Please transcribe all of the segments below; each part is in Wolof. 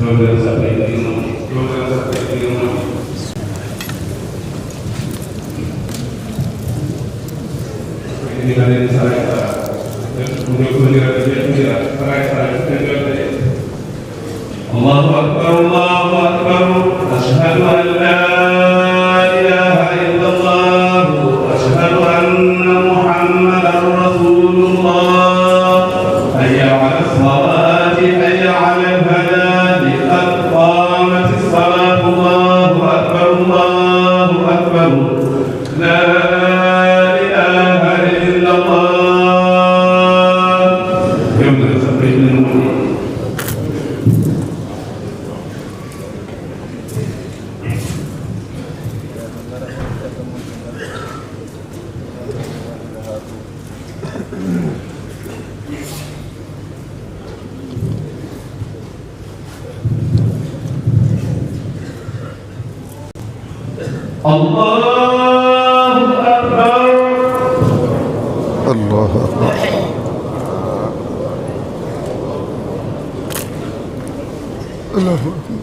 Loolu sax ay mbir moom loolu sax ay mbir moom ini kalian saya menyekolahkan dia saya Allahu Akbar asyhadu an la ilaha illallah asyhadu anna Muhammadar Rasulullah hayya 'alas salati hayya 'alal falah qad qamatis salat Allahu akbar la Allahu Akbar. Allahu Akbar. Allahu Akbar.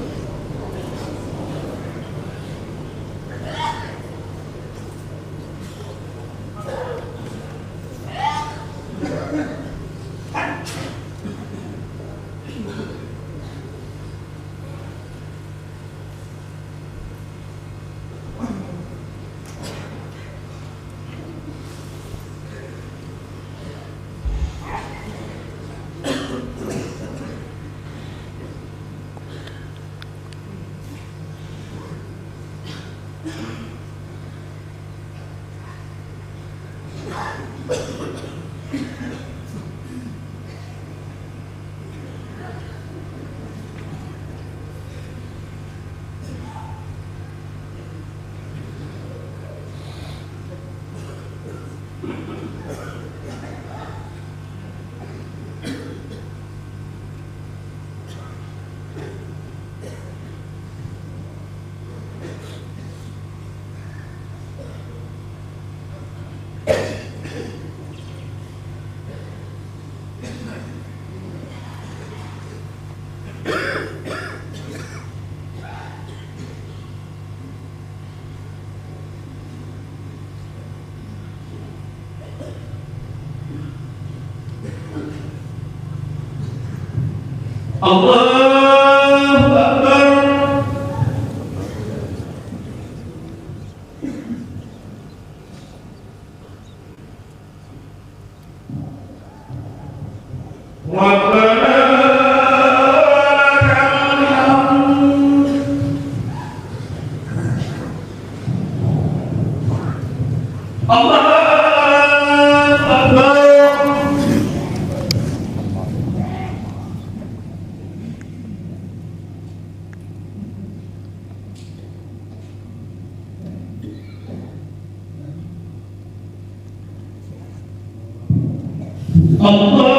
Allahu Akbar. Allahu Akbar. Allahu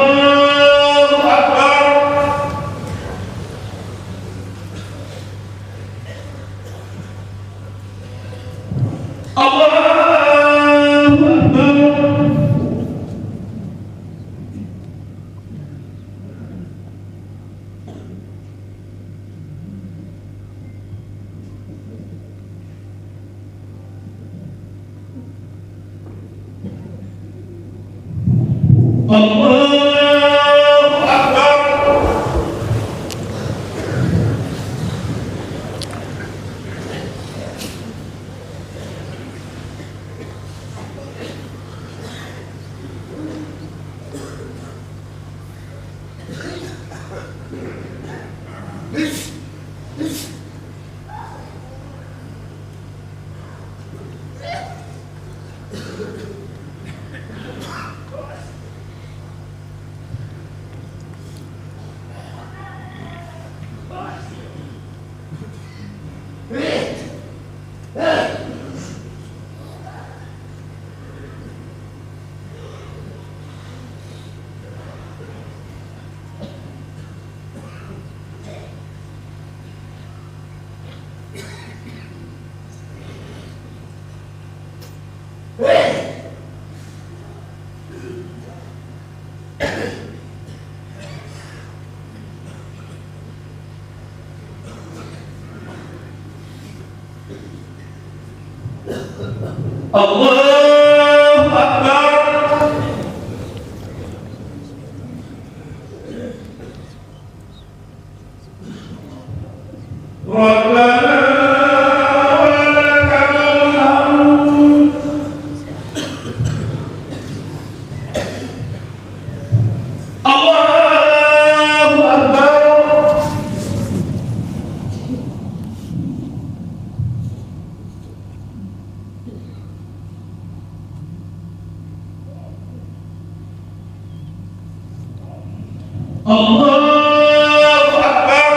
Akbar. Allahu Akbar. الله أكبر ربنا ولك الحمد الله أكبر الله أكبر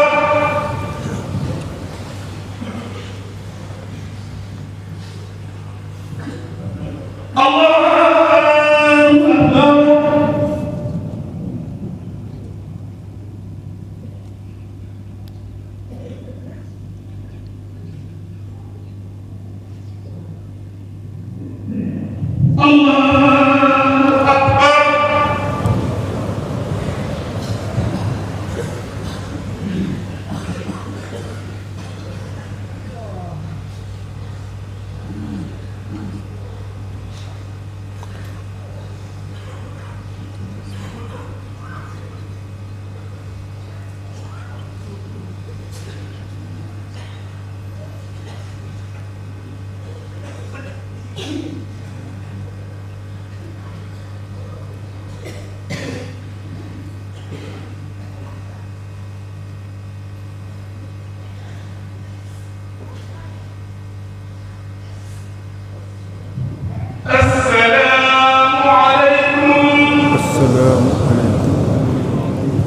السلام عليكم السلام عليكم.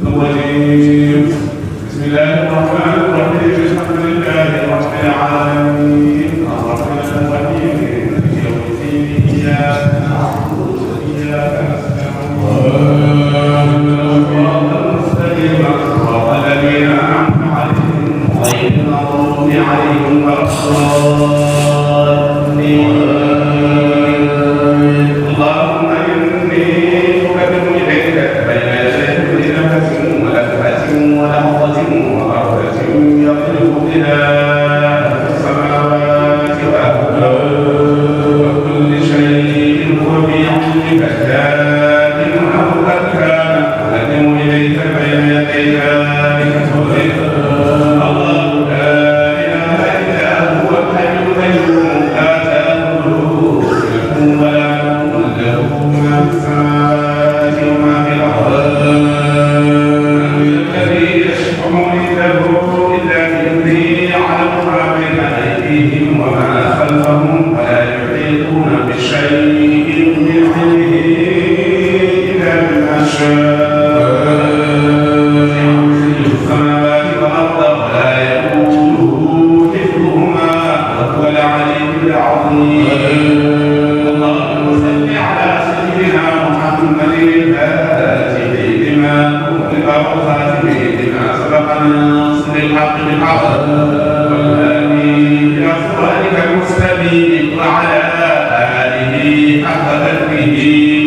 الرجيم بسم الله الرحمن الرحيم الحمد لله رب العالمين الرحمن الرحيم مالك يوم الدين إياك نعبد وإياك نستعين صراط المستقيم صراط الذين أنعمت عليهم غير المغضوب عليهم ولا الضالين اللهم إني أقدم إليك بين يديك بنفس ولفة ولحظة وأرضة يقلب بها السماوات والأرض وكل بفتات أو قد كان أقدم إليك بين يدي ذلك تؤذن الله لا إله إلا هو الحي القيوم لا تأخذه سنة ولا نوم له ما في السماوات وما في الأرض الذي يشفع عنده إلا بإذنه يعلم ما بين أيديهم وما خلفهم ولا يحيطون بشيء من علمه إلا بما شاء السماوات والأرض ولا يؤوده حفظهما وهو العلي العظيم اللهم صل على سيدنا محمد الفاتح لما أغلق والخاتم لما سبق ناصر الحق بالحق والهادي إلى صراطك المستقيم وعلى آله حق قدره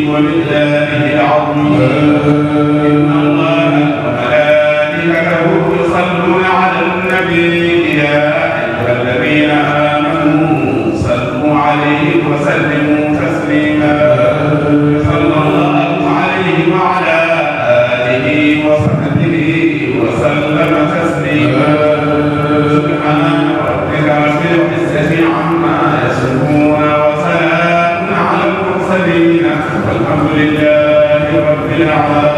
ومقداره العظيم إن الله وملائكته يصلون على النبي يا أيها الذين آمنوا صلوا عليه وسلموا تسليما صلى الله عليه وعلى آله وصحبه وسلم تسليما سبحان ربك رب العزة عما يصفون وسلام على المرسلين والحمد لله رب العالمين.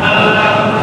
اللهم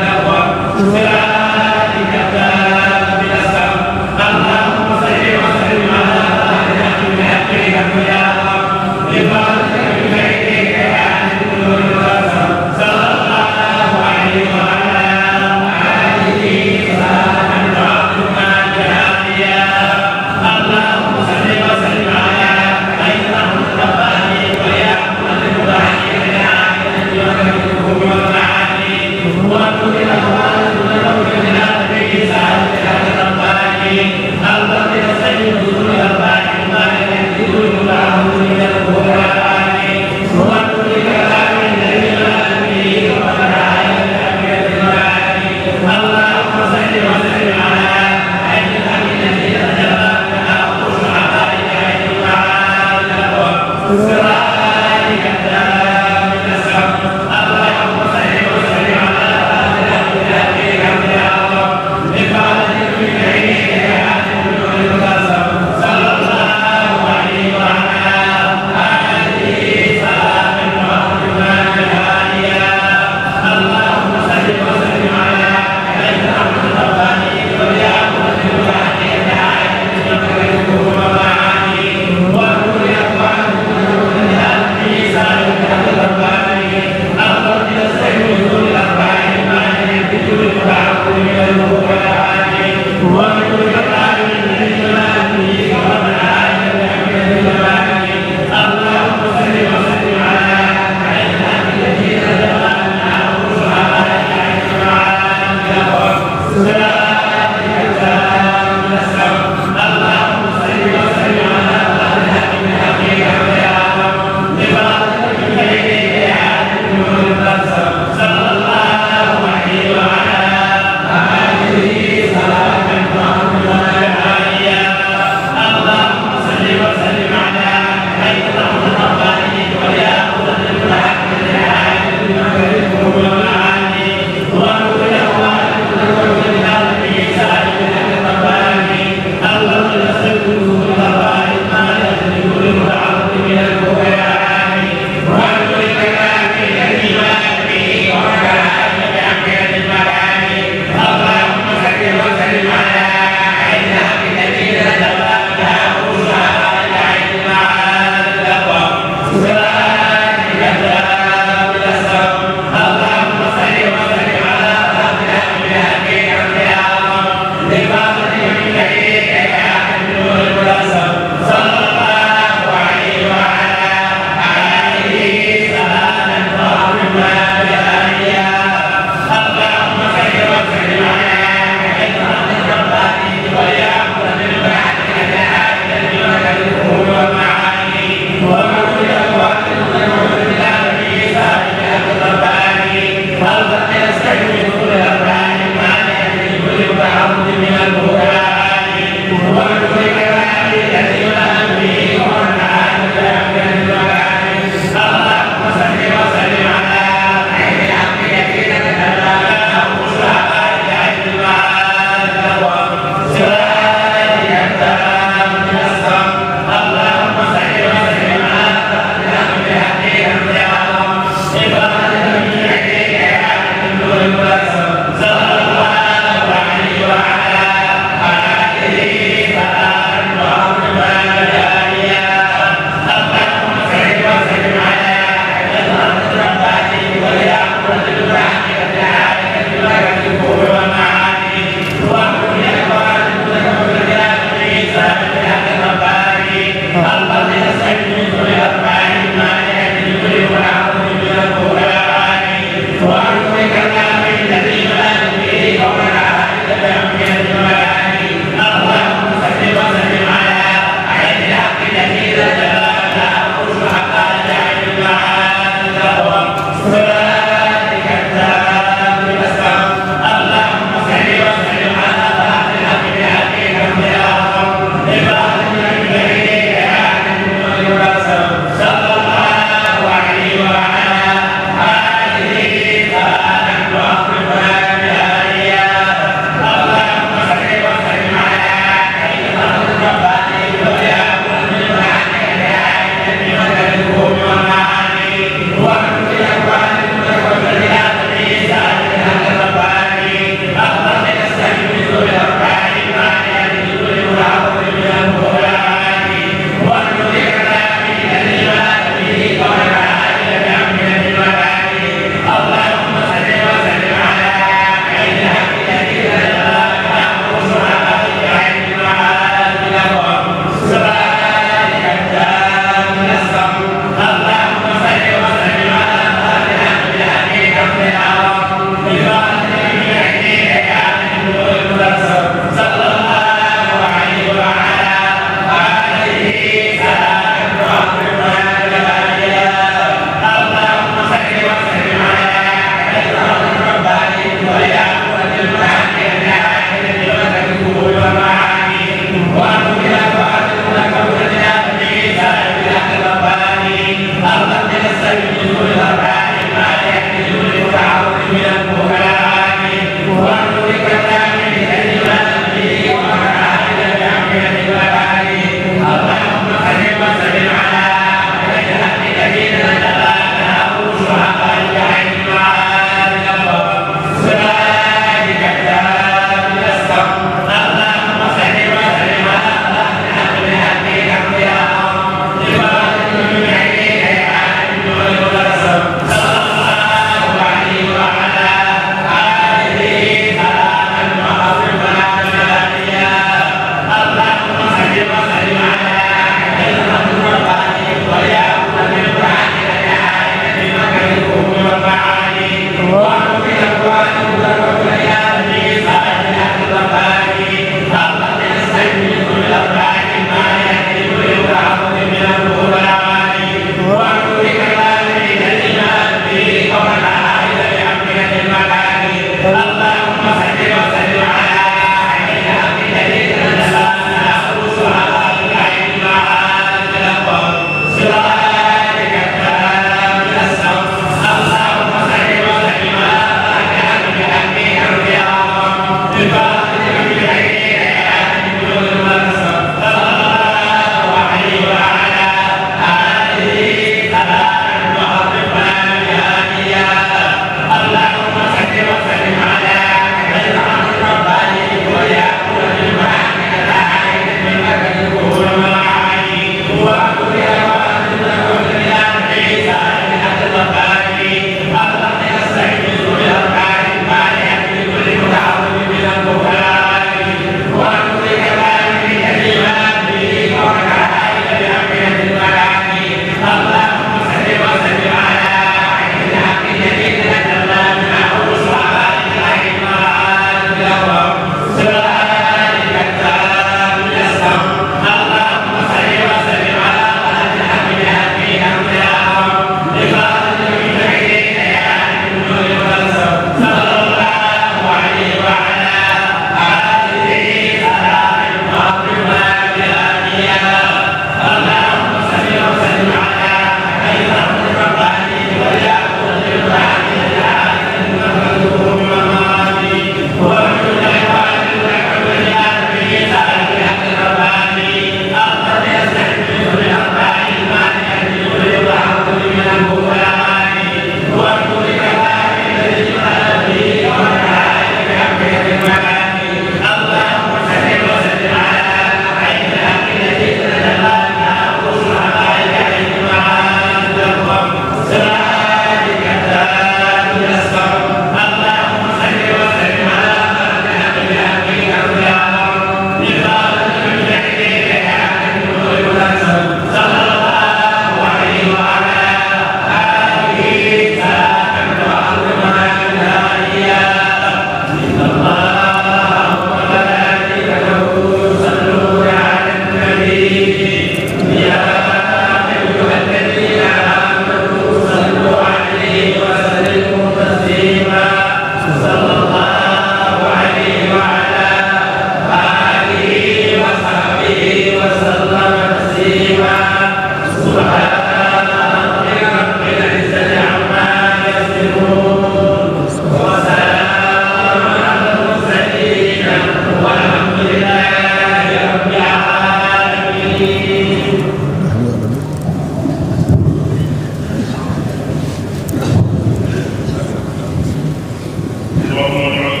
محمد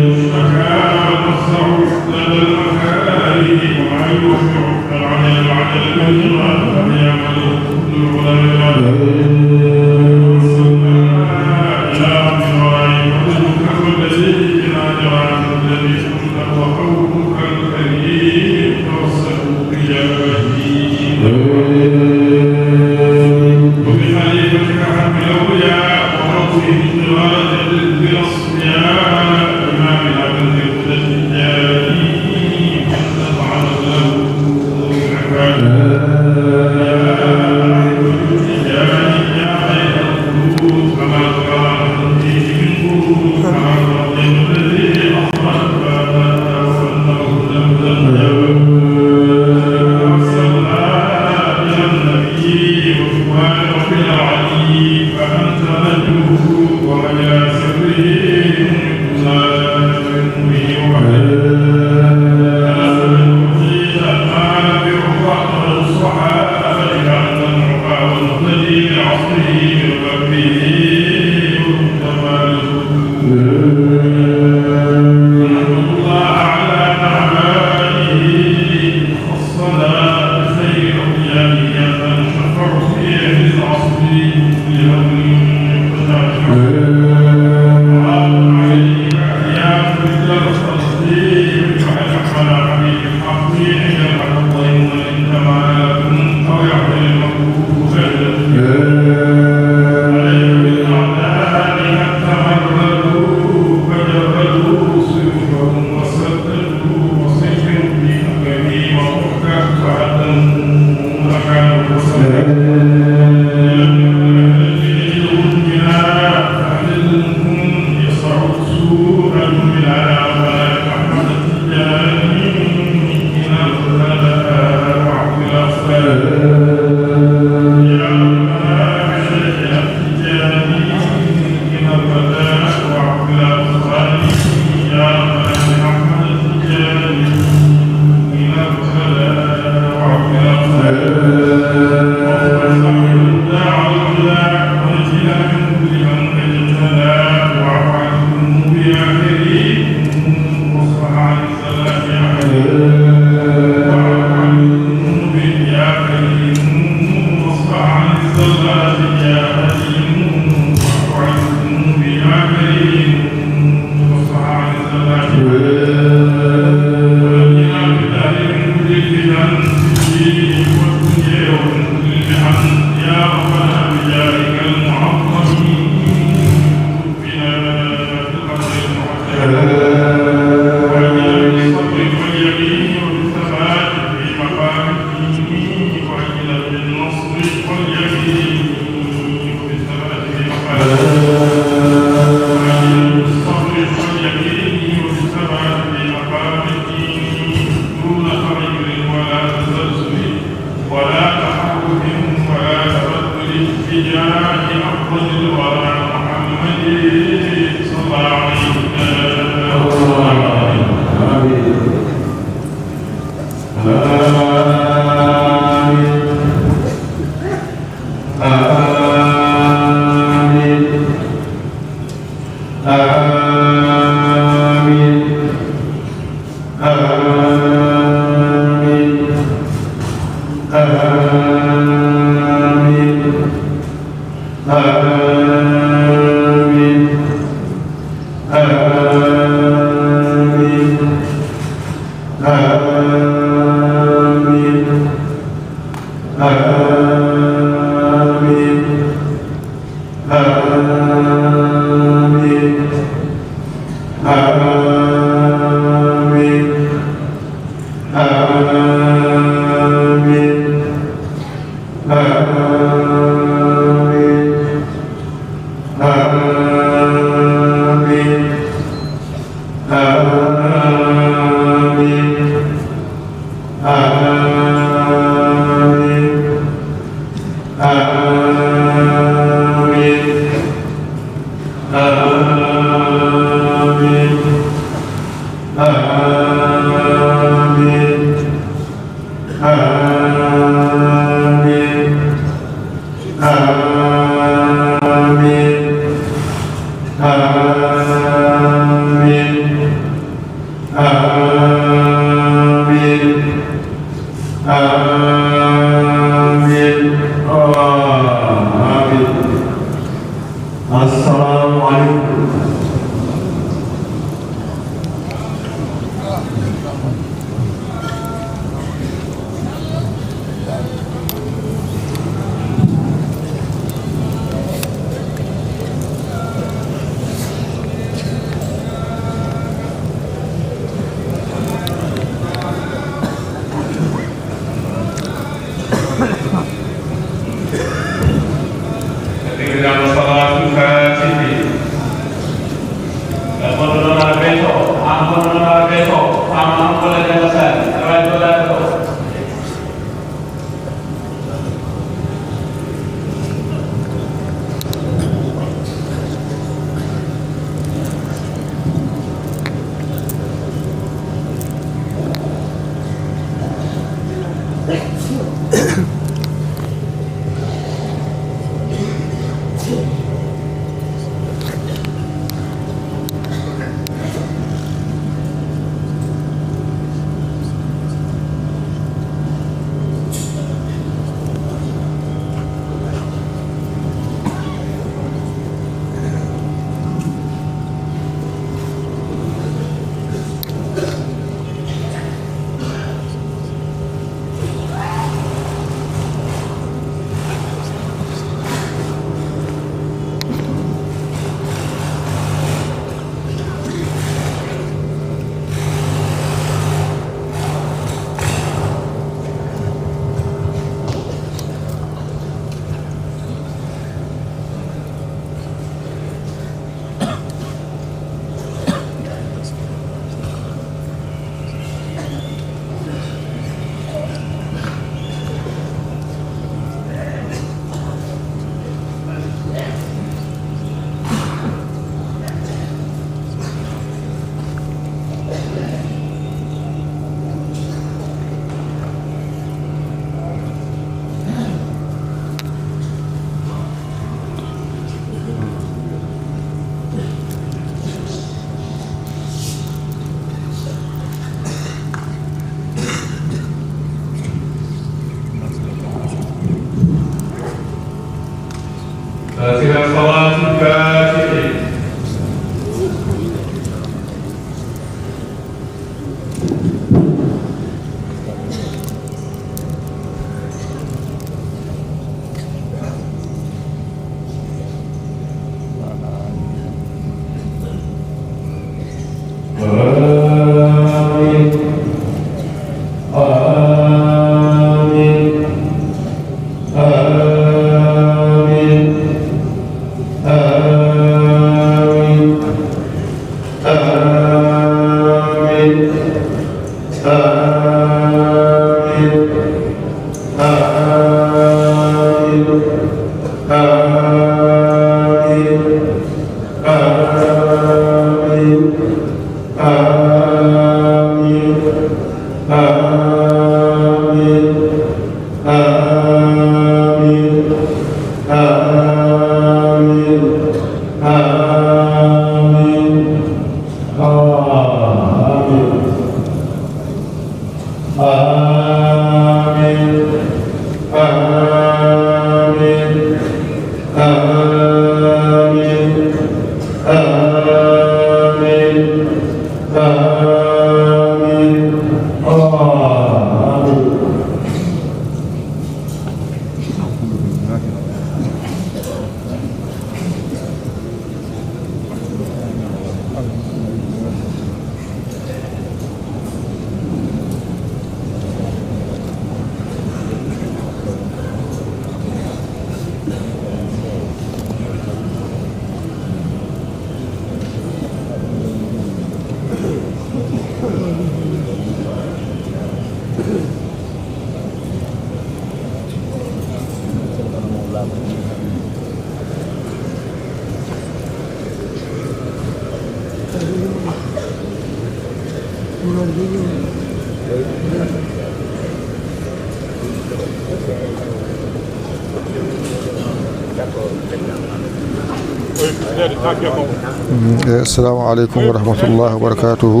assalamu aleykum wa rahmatullahi wa barakatuhu.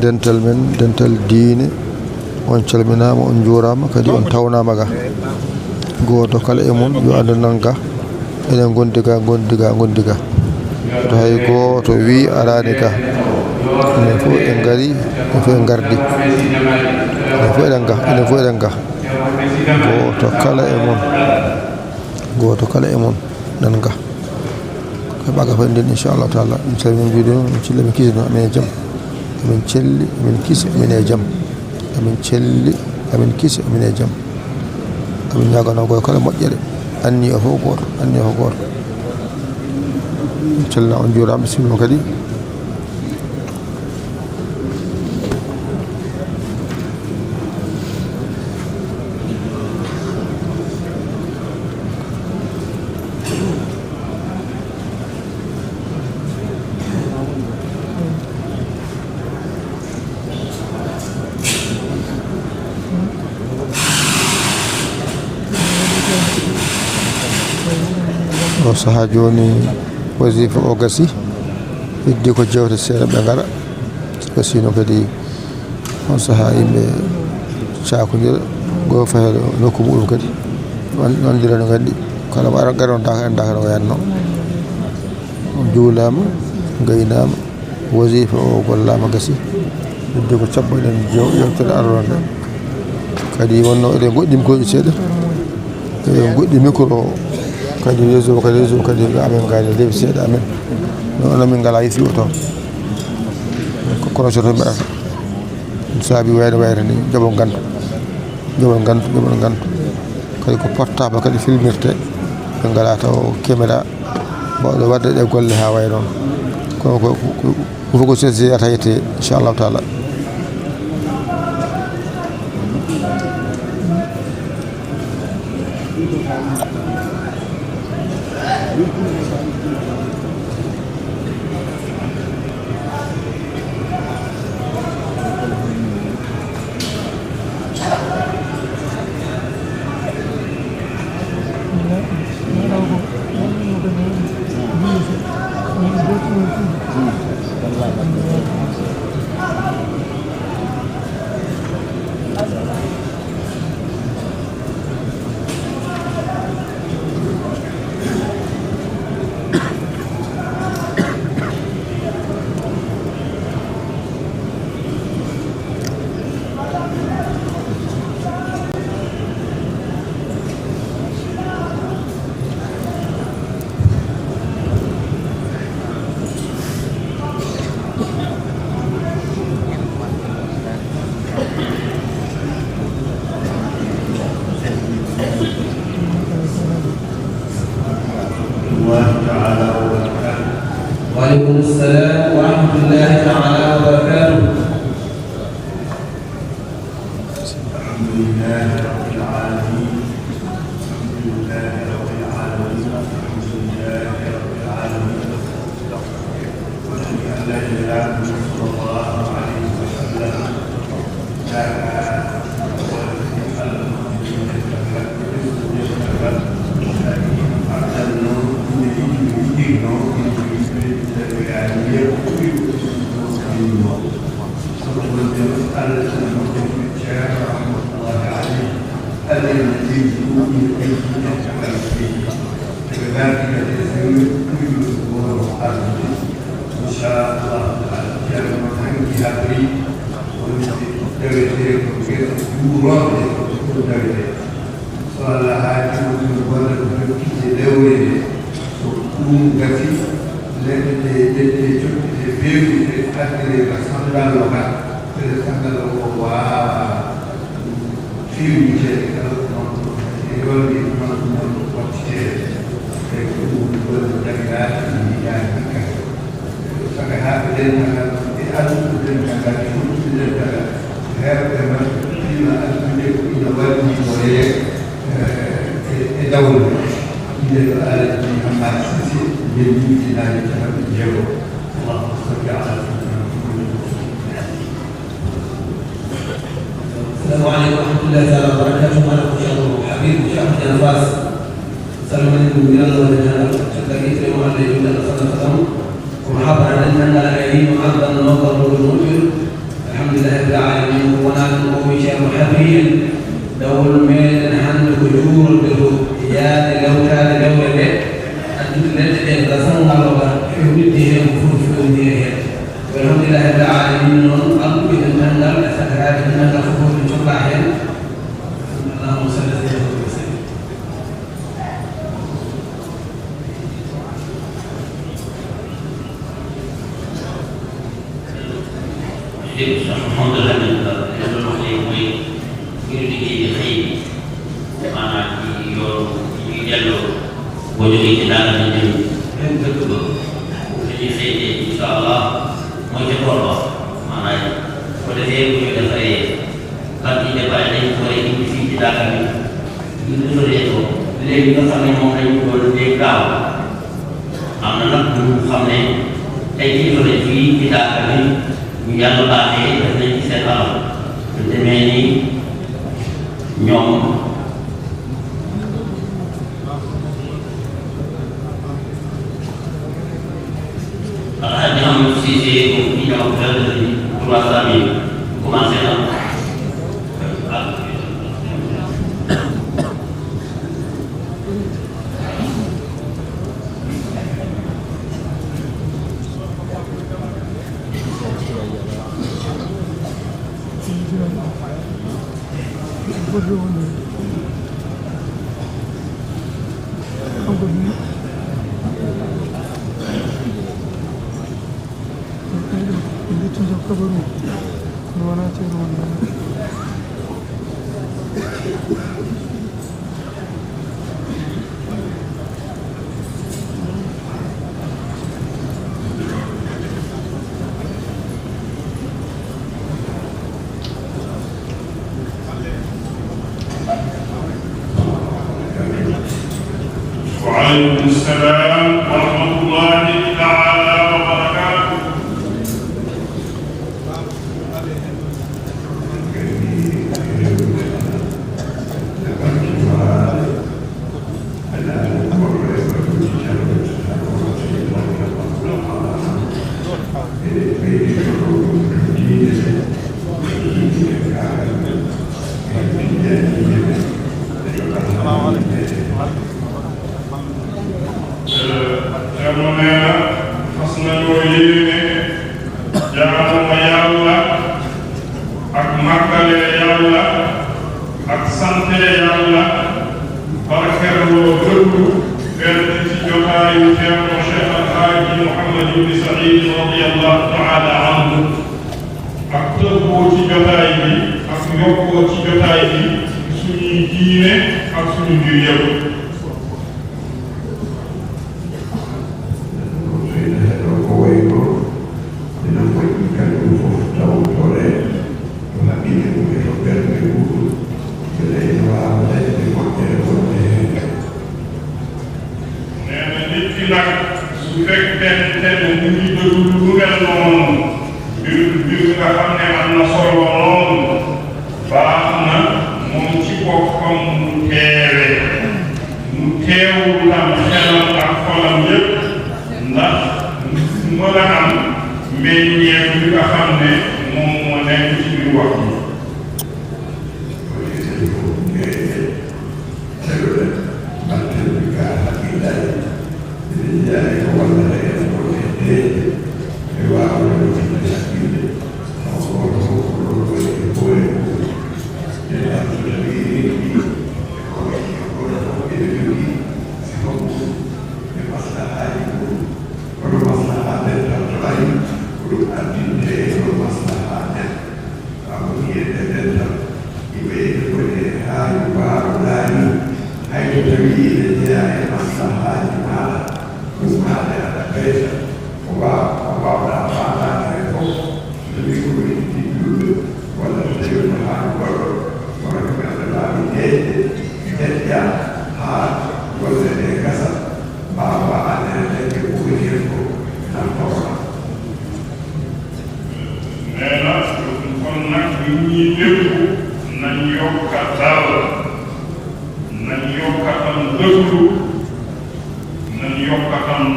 Dental men, dental diine, on calminama, on juurama, kadi on tawnama ga. Goto kala e mon yo andu nan ga enen gondiga to hay goto wi arani ga enen fof en gari enen fof en gardi enen fof eɗen ga goto kala e mon nan ga keɓaga fo nden inchallahu taala min calmin mbiɗo min cilli min kisino amin e jaam amin celli amin kisi amin e jaam amin celli amin kisi amin e jaam amin ñagano koye kala moƴƴere anni o fof goto min calina on juurama bisimilla kadi o saaha joni wasifa o gasi heddi ko jewte seeɗa ɓe gara gasino kadi on saaha yimɓe cakodira go fahe nokku muɗum kadi on dira no gandi kala mo ara gari on daka en daka no wayanno on juulama gaynama wasifa o gollama gasi heddi ko cabɓoɗen yewtere aronde kadi wonno eɗen goɗɗimi koƴi seeɗa eɗen goɗɗi micro kadi réseau kadi amen gani lewi seeɗa amen noon min ngala yifi o toon kono so to mbaɗata ɗum saabi wayre ni jogol gantu kadi ko portable kadi filmirte ɓe ngala taw caméra mbawɗo wadde ɗe golle ha way noon kono ko fof ko sesiyata yette inchallahu taala. وعليكم السلام ورحمة الله تعالى وبركاته. الحمد لله رب العالمين. الحمد لله رب العالمين. الحمد لله رب العالمين. وأشهد أن لا إله إلا الله صلى الله عليه وسلم السلام عليكم ورحمة الله تعالى وبركاته. أنا أبو حبيب شيخ الأنفاس salaamaaleykum bi yàlla na ñaanal ak it yow ànd yu dana xalam ومحبة أن الأمين محبا نظر المؤمن الحمد لله رب العالمين ونحن بشيء محبين لو الميل نحن بجور الدروب يا لو كان دولة أن تصنع الله في ودهم وفي ودهم والحمد لله رب العالمين أرجو أن ننال أسكارات أن نخفف من شرعهم اللهم صل وسلم alhamdulillah yàlla wax léegi mooy ngir liggéey bi xëy maanaam ci yoon ñuy delloo boo jógee ci daara bi dem même dëkk ba dañuy xëyee incha allah mooy ca tool ba maanaam bu defee bu ñu defaree ban yi dépassé dañ ko war a indi fii ci daara bi ñu defaree ko léegi nga xam ne moom lañ ko doon dégg gaaw am na nag ñu xam ne tey jii fa fii ci daara bi ñu yàlla baaxee def nañ ci seen alal lu demee ni ñoom alxaaj bi am Cissé ñu ñëw vers 300 000 commencé na وعليكم السلام ورحمة الله تعالى وبركاته.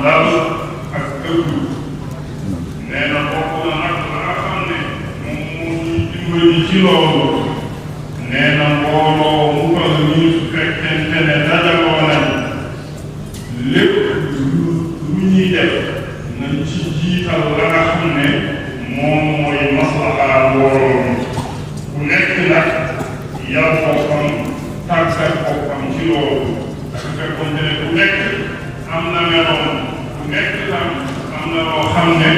dal ak dëggu nee na bokk na nag la nga xam ne moom moo ñuy dimbali ci loolu nee na mbooloo mu ko nii su fekkente ne dajaloo nañ lépp lu ñuy def nañ ci jiital la nga xam ne moom mooy maslaha mbooloo mi ku nekk nag yar boppam tàggat boppam ci loolu su fekkoonte ne ku nekk am na meloon ku nekk tam am na loo xam ne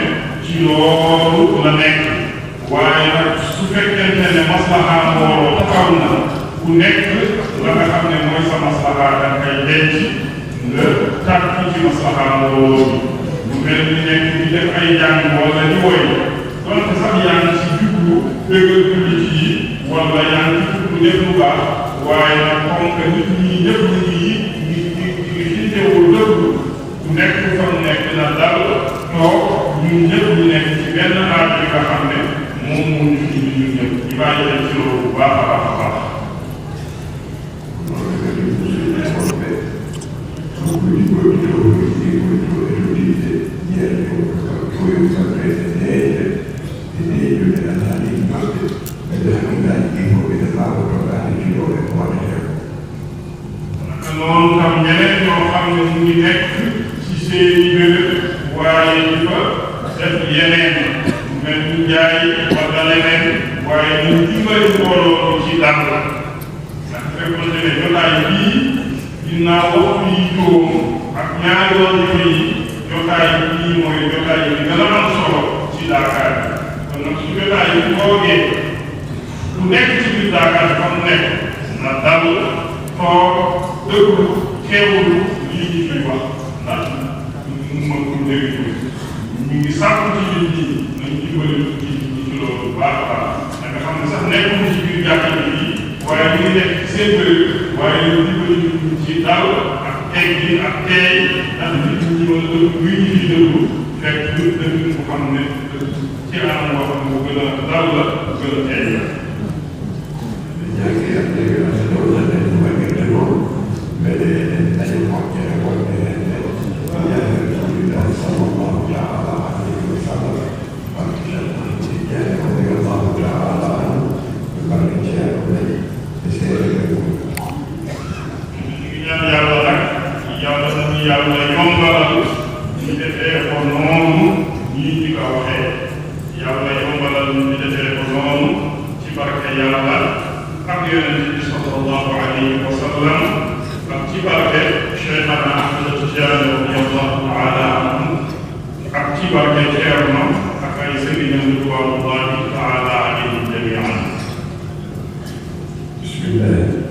ci loolu la nekk waaye nag su fekkente ne maslaha mbooloo taxaw na ku nekk la nga xam ne mooy sa maslaha da ngay denc nga tàkk ci maslaha mbooloo bi lu mel ni nekk di def ay jàng wala di woy donte sax yaa ngi ci jublu dëggal jullit yi wala yaa ngi ci jublu def lu baax waaye nag comme que nit ñi ñëpp ñi teewul dëgg ku nekk fa mu nekk na dal toog ñun ñëpp ñu nekk ci benn aaj bi nga xam ne moom moo ñu fi ñun ñëpp ñu bàyyi leen ci loolu bu baax a baax a baax. noonu tam ñeneen ñoo xam ne mu ngi nekk ci seeni bërëb waaye di fa def yeneen mel ni jaay wala leneen waaye ñu dimbali mbooloo ci dàll ndax fekkoon ne jotaay bii ginnaaw waxtu yi juróom ak ñaari wàllu yi jotaay bii mooy jotaay bi gën a am solo ci Dakar kon nag su jotaay yi toogee ku nekk ci biir Dakar fa mu nekk na dal toog dëgg teewul lii ñu fi wax ndax mu mën ko dégg ñu ngi sàkku ci nit ñi nañ dimbali ci loolu baax a baax da nga xam ne sax nekkuñu ci biir jàkka ji waaye ñu ngi nekk ci seen bëri waaye ñu dimbali ñu ci dal ak teg bi ak teey ndax nit ñi mën a dëgg luy ñu fi dëggu fekk ñu dëgg mu xam ne ci anam boo xam ne mu gën a dal la gën a teey la yàlla yombalal ñu defee ko noonu ñii ñi ko waxee yàlla yombalal ñu defee ko noonu ci barke yàlla ak yonent bi sallallahu alayhi wa sallam ak ci barke Cheikhana Ahmad Tidiane radiyallahu taala anhu ak ci barke Ceerno ak ay sëriñam ridwanullahi taala alayhim jamian. Bismillah.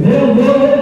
Deus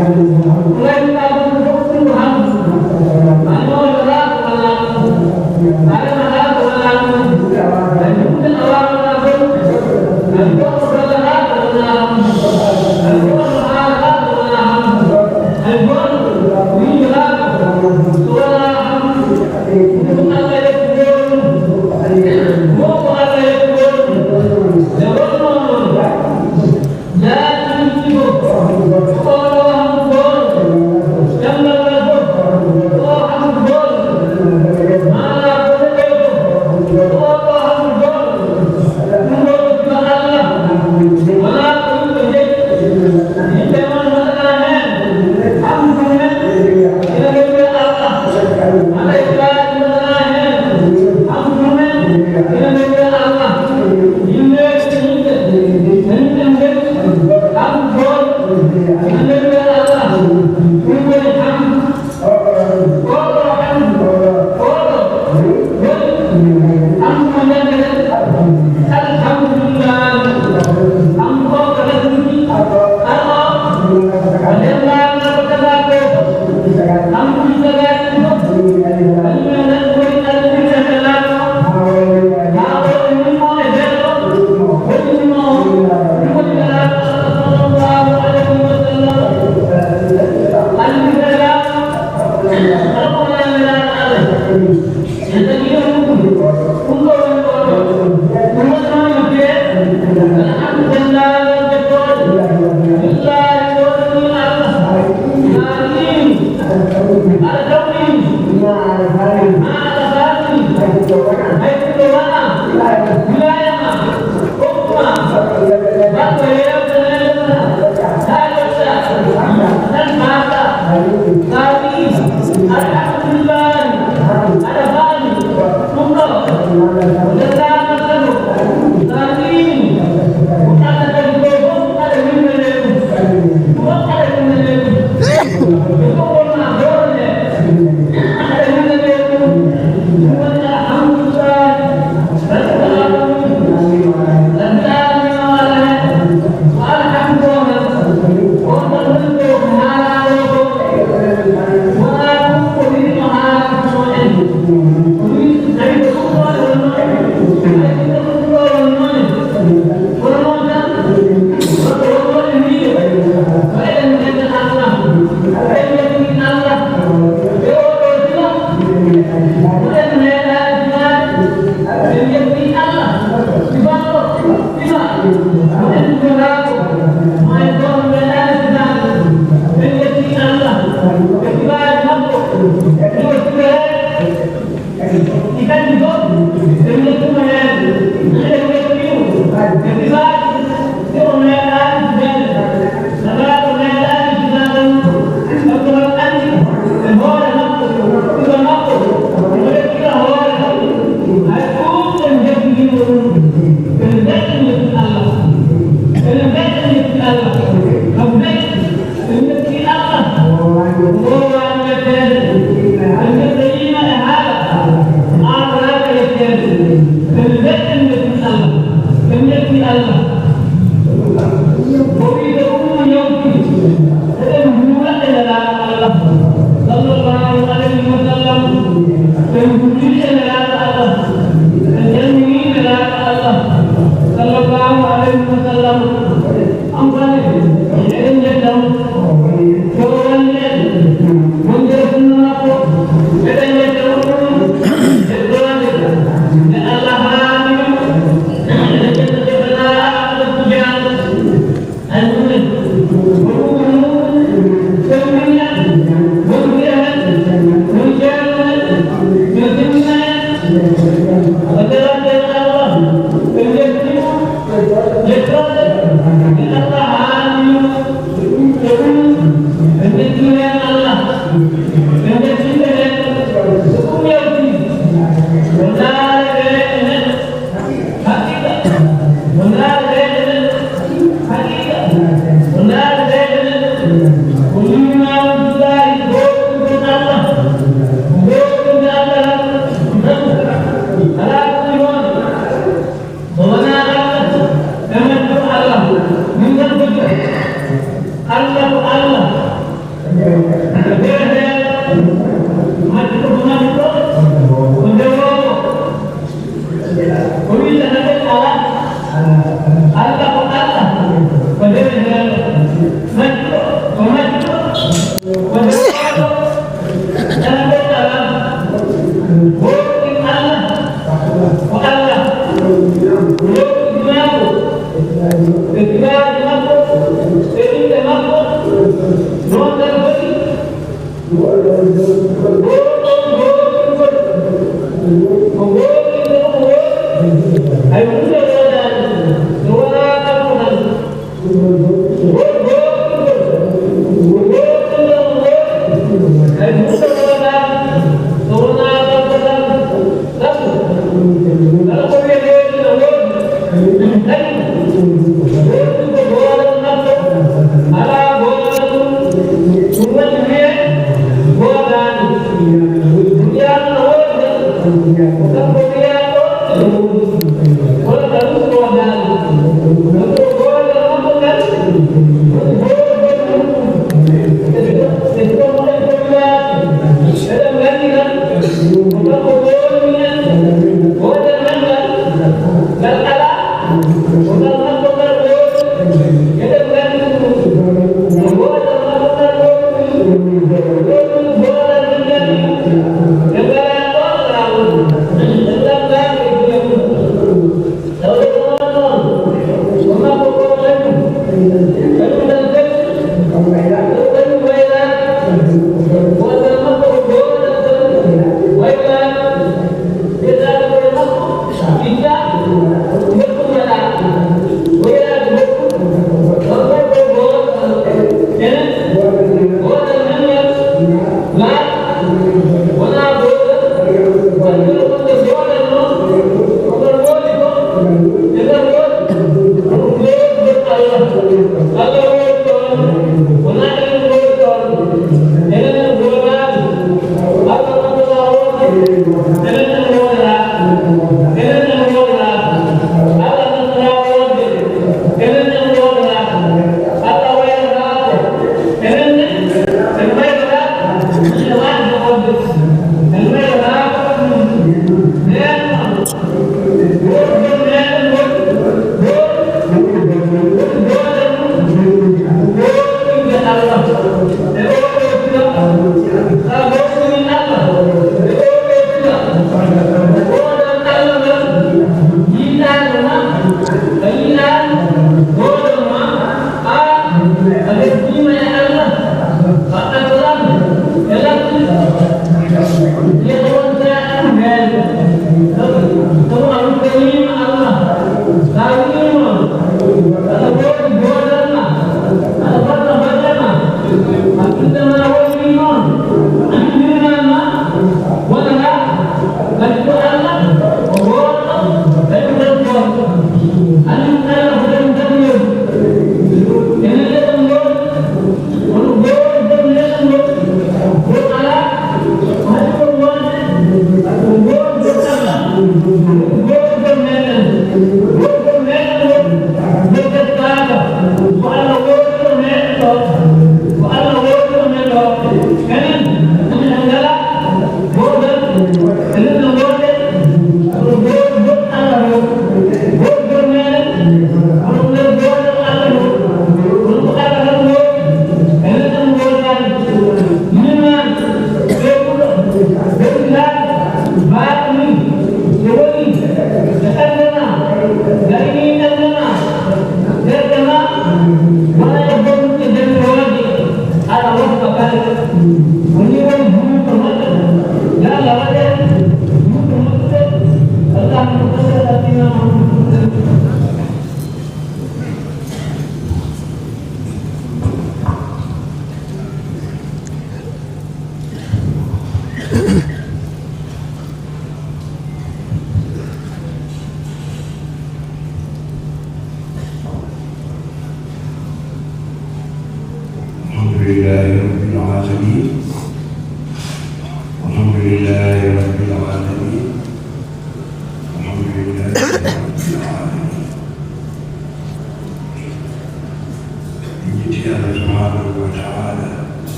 Allah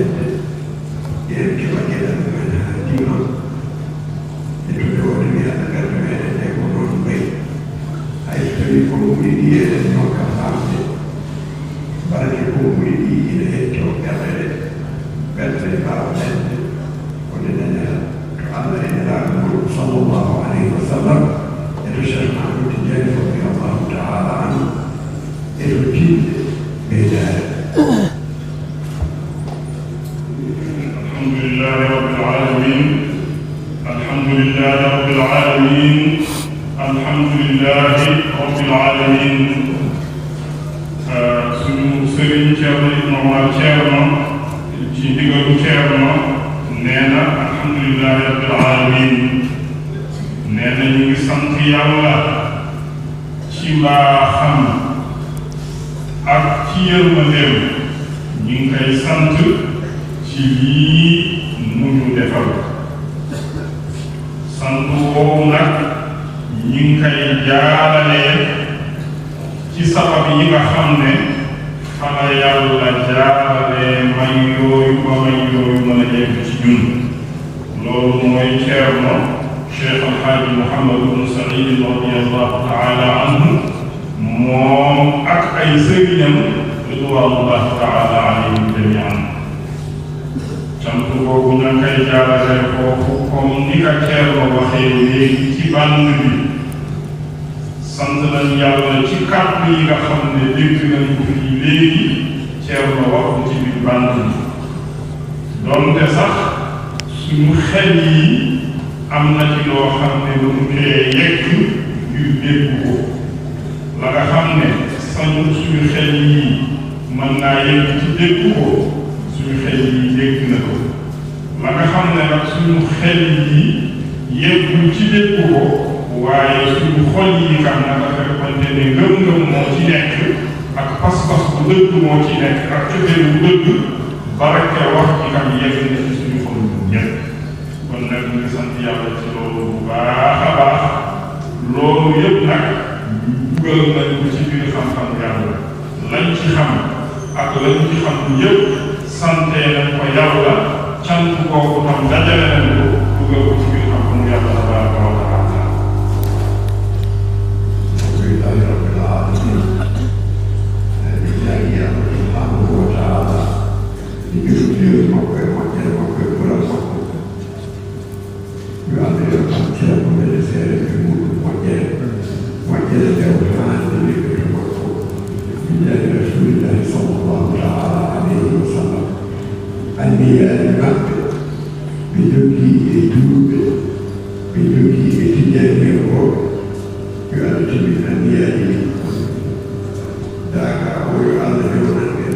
moƴƴede yen keɓa geɗal men ha dima e to ɓe woni wiyaɗa ɓerde meɗen e ko noon ɓayi hay so tawi konnguli ɗi eɗen nokka famde barake konnguli ɗi ina hetto ɓerɗe ɓerɗe mbawa dañde wonde dañata to Allah e nelaɗo mum sallllahu alayhi wa sallam e to cheikh mahamadou tidiani radiallahu taala anhu e to tinde ɓeydare الحمد لله رب العالمين الحمد لله رب العالمين الحمد لله رب العالمين suñu sëriñ Ceerno Ibn Omar Ceerno ci ndigalu Ceerno nee na alhamdulillahi rabbil alamin nee na ñu ngi sant yàlla ci mbaaxam ak ci yërmandeem ñu ngi koy sant ci lii mu ñu defal sant woowu nag ñu ngi koy jaaralee ci sabab yi nga xam ne xala yàlla jaaralee may yooyu ba may yooyu mën a yegg ci ñun loolu mooy Ceerno Cheikh Alxaaji Mouhamadou Ibn Saïd radiyallahu taala anhu moom ak ay sëriñam ridwanullahi taala alayhim jamian cant boobu ña koy jaarale foofu comme ni ka Ceerno waxee léegi ci bànd bi sant nañ yàlla ci kàddu yi nga xam ne dégg nañ ko fii léegi Ceerno wax ko ci biir bànd bi doonte sax suñu xel yi am na ci loo xam ne lu mu tee yegg ngir dégg ko la nga xam ne sañu suñu xel yi mën naa yegg ci dégg ko suñu xel yi dégg na ko la nga xam ne nag suñu xel yi yeggul ci dégg ko waaye suñu xol yi kam naka fekkante ne ngëm-ngëm moo ci nekk ak pas-pas bu dëgg moo ci nekk ak cofeel bu dëgg barke wax ci kam yegg na ci suñu xol ñëpp kon nag ñu ngi sant yàlla ci loolu bu baax a baax loolu yëpp nag dugal nañ ko ci biir xam-xam yàlla lañ ci xam ak lañ ci xam yëpp sante nañ ko yàlla cant kooku tam dajale nañ ko dugal ko ci biir xam-xam yàlla tabaraka wa taala alhamdulillahi rabbil alamin lillahi yàlla subhanahu wa taala di gërëm yooyu moo koy moƴƴere moo koy ɓural makko yo Allah yo kam ceerno mene seere ɓe muɗum moƴƴere dewtanaande liggete makko billahi rasulillahi sallllahu taala alayhi wa sallam anniyaani maɓɓe ɓe jogii e juuɓe ɓe jogii e tijanirooɓe yo Allah timi anniyaani ɗi daga o yo Allah rewnande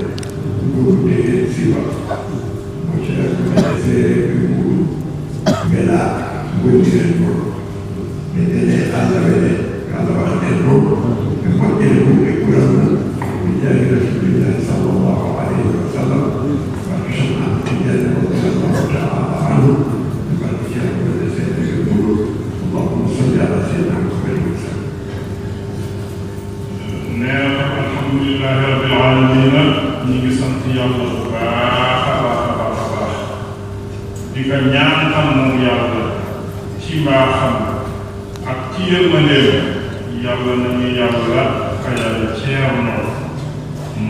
gurde hen siwa mo ceerno mene seere ɓe muɗum mbela gondiren ɗon ɓe ɗene Allah wene Allah waɗanen ɗon ɓe moƴƴere ɗum ɓe ɓuran ɗum ɓe jaari rasulillahi sallllahu alayhi wa sallam barke Cheikh Ahmad Tidiane radiallahu taala anhu ɓe barke ceerno mene seere ɓe muɗum allahumma salli ala sayyidina Muhammadin wa sallam nee na alhamdulillahi rabbil alamin ñu ngi sant yàlla bu baax a baax a baax a baax di ko ñaan tam moom yàlla ci mbaaxam ak ci yërmandeem yàlla nañu yàlla fayal Ceerno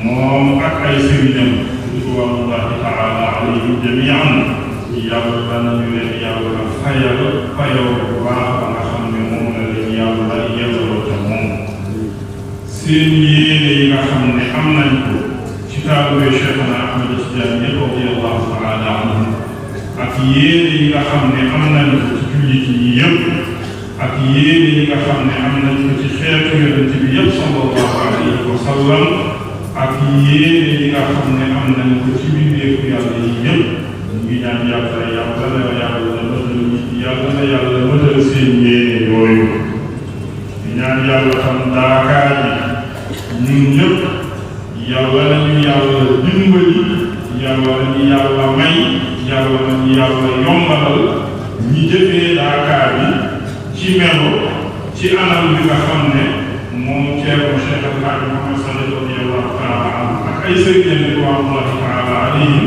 moom ak ay sëriñam ridwanullahi taala alayhim jamian yàlla nañu leen yàlla fayal fayaw bu baax ba nga xam ne moom la leen yàlla yelloo ca moom seen yéene yi nga xam ne am nañ ko ci taalibe Cheikhna Ahmad Tidiane radiyallahu taala anhu ak yéene yi nga xam ne am nañ ko ci jullit yi yëpp ak yéene yi nga xam ne am nañ ko ci xeetu yonent bi yëpp sallallahu alayhi wa sallam ak yéene yi nga xam ne am nañ ko ci bindeefu yàlla yi yëpp ñu ngi ñaan yàlla yàlla mëtal seen yéene yooyu di ñaan yàlla tam daakaar yi ñun ñëpp yàlla nañu yàlla dimbali yàlla nañu yàlla may yàlla nañu yàlla yombalal ñi jëfee daakaar yi ci melo ci anam bi nga xam ne moom Ceerno Cheikh Alxaaji Muhammad Sall radiyallahu taala anhu ak ay sëriñ ridwanullahi taala alayhim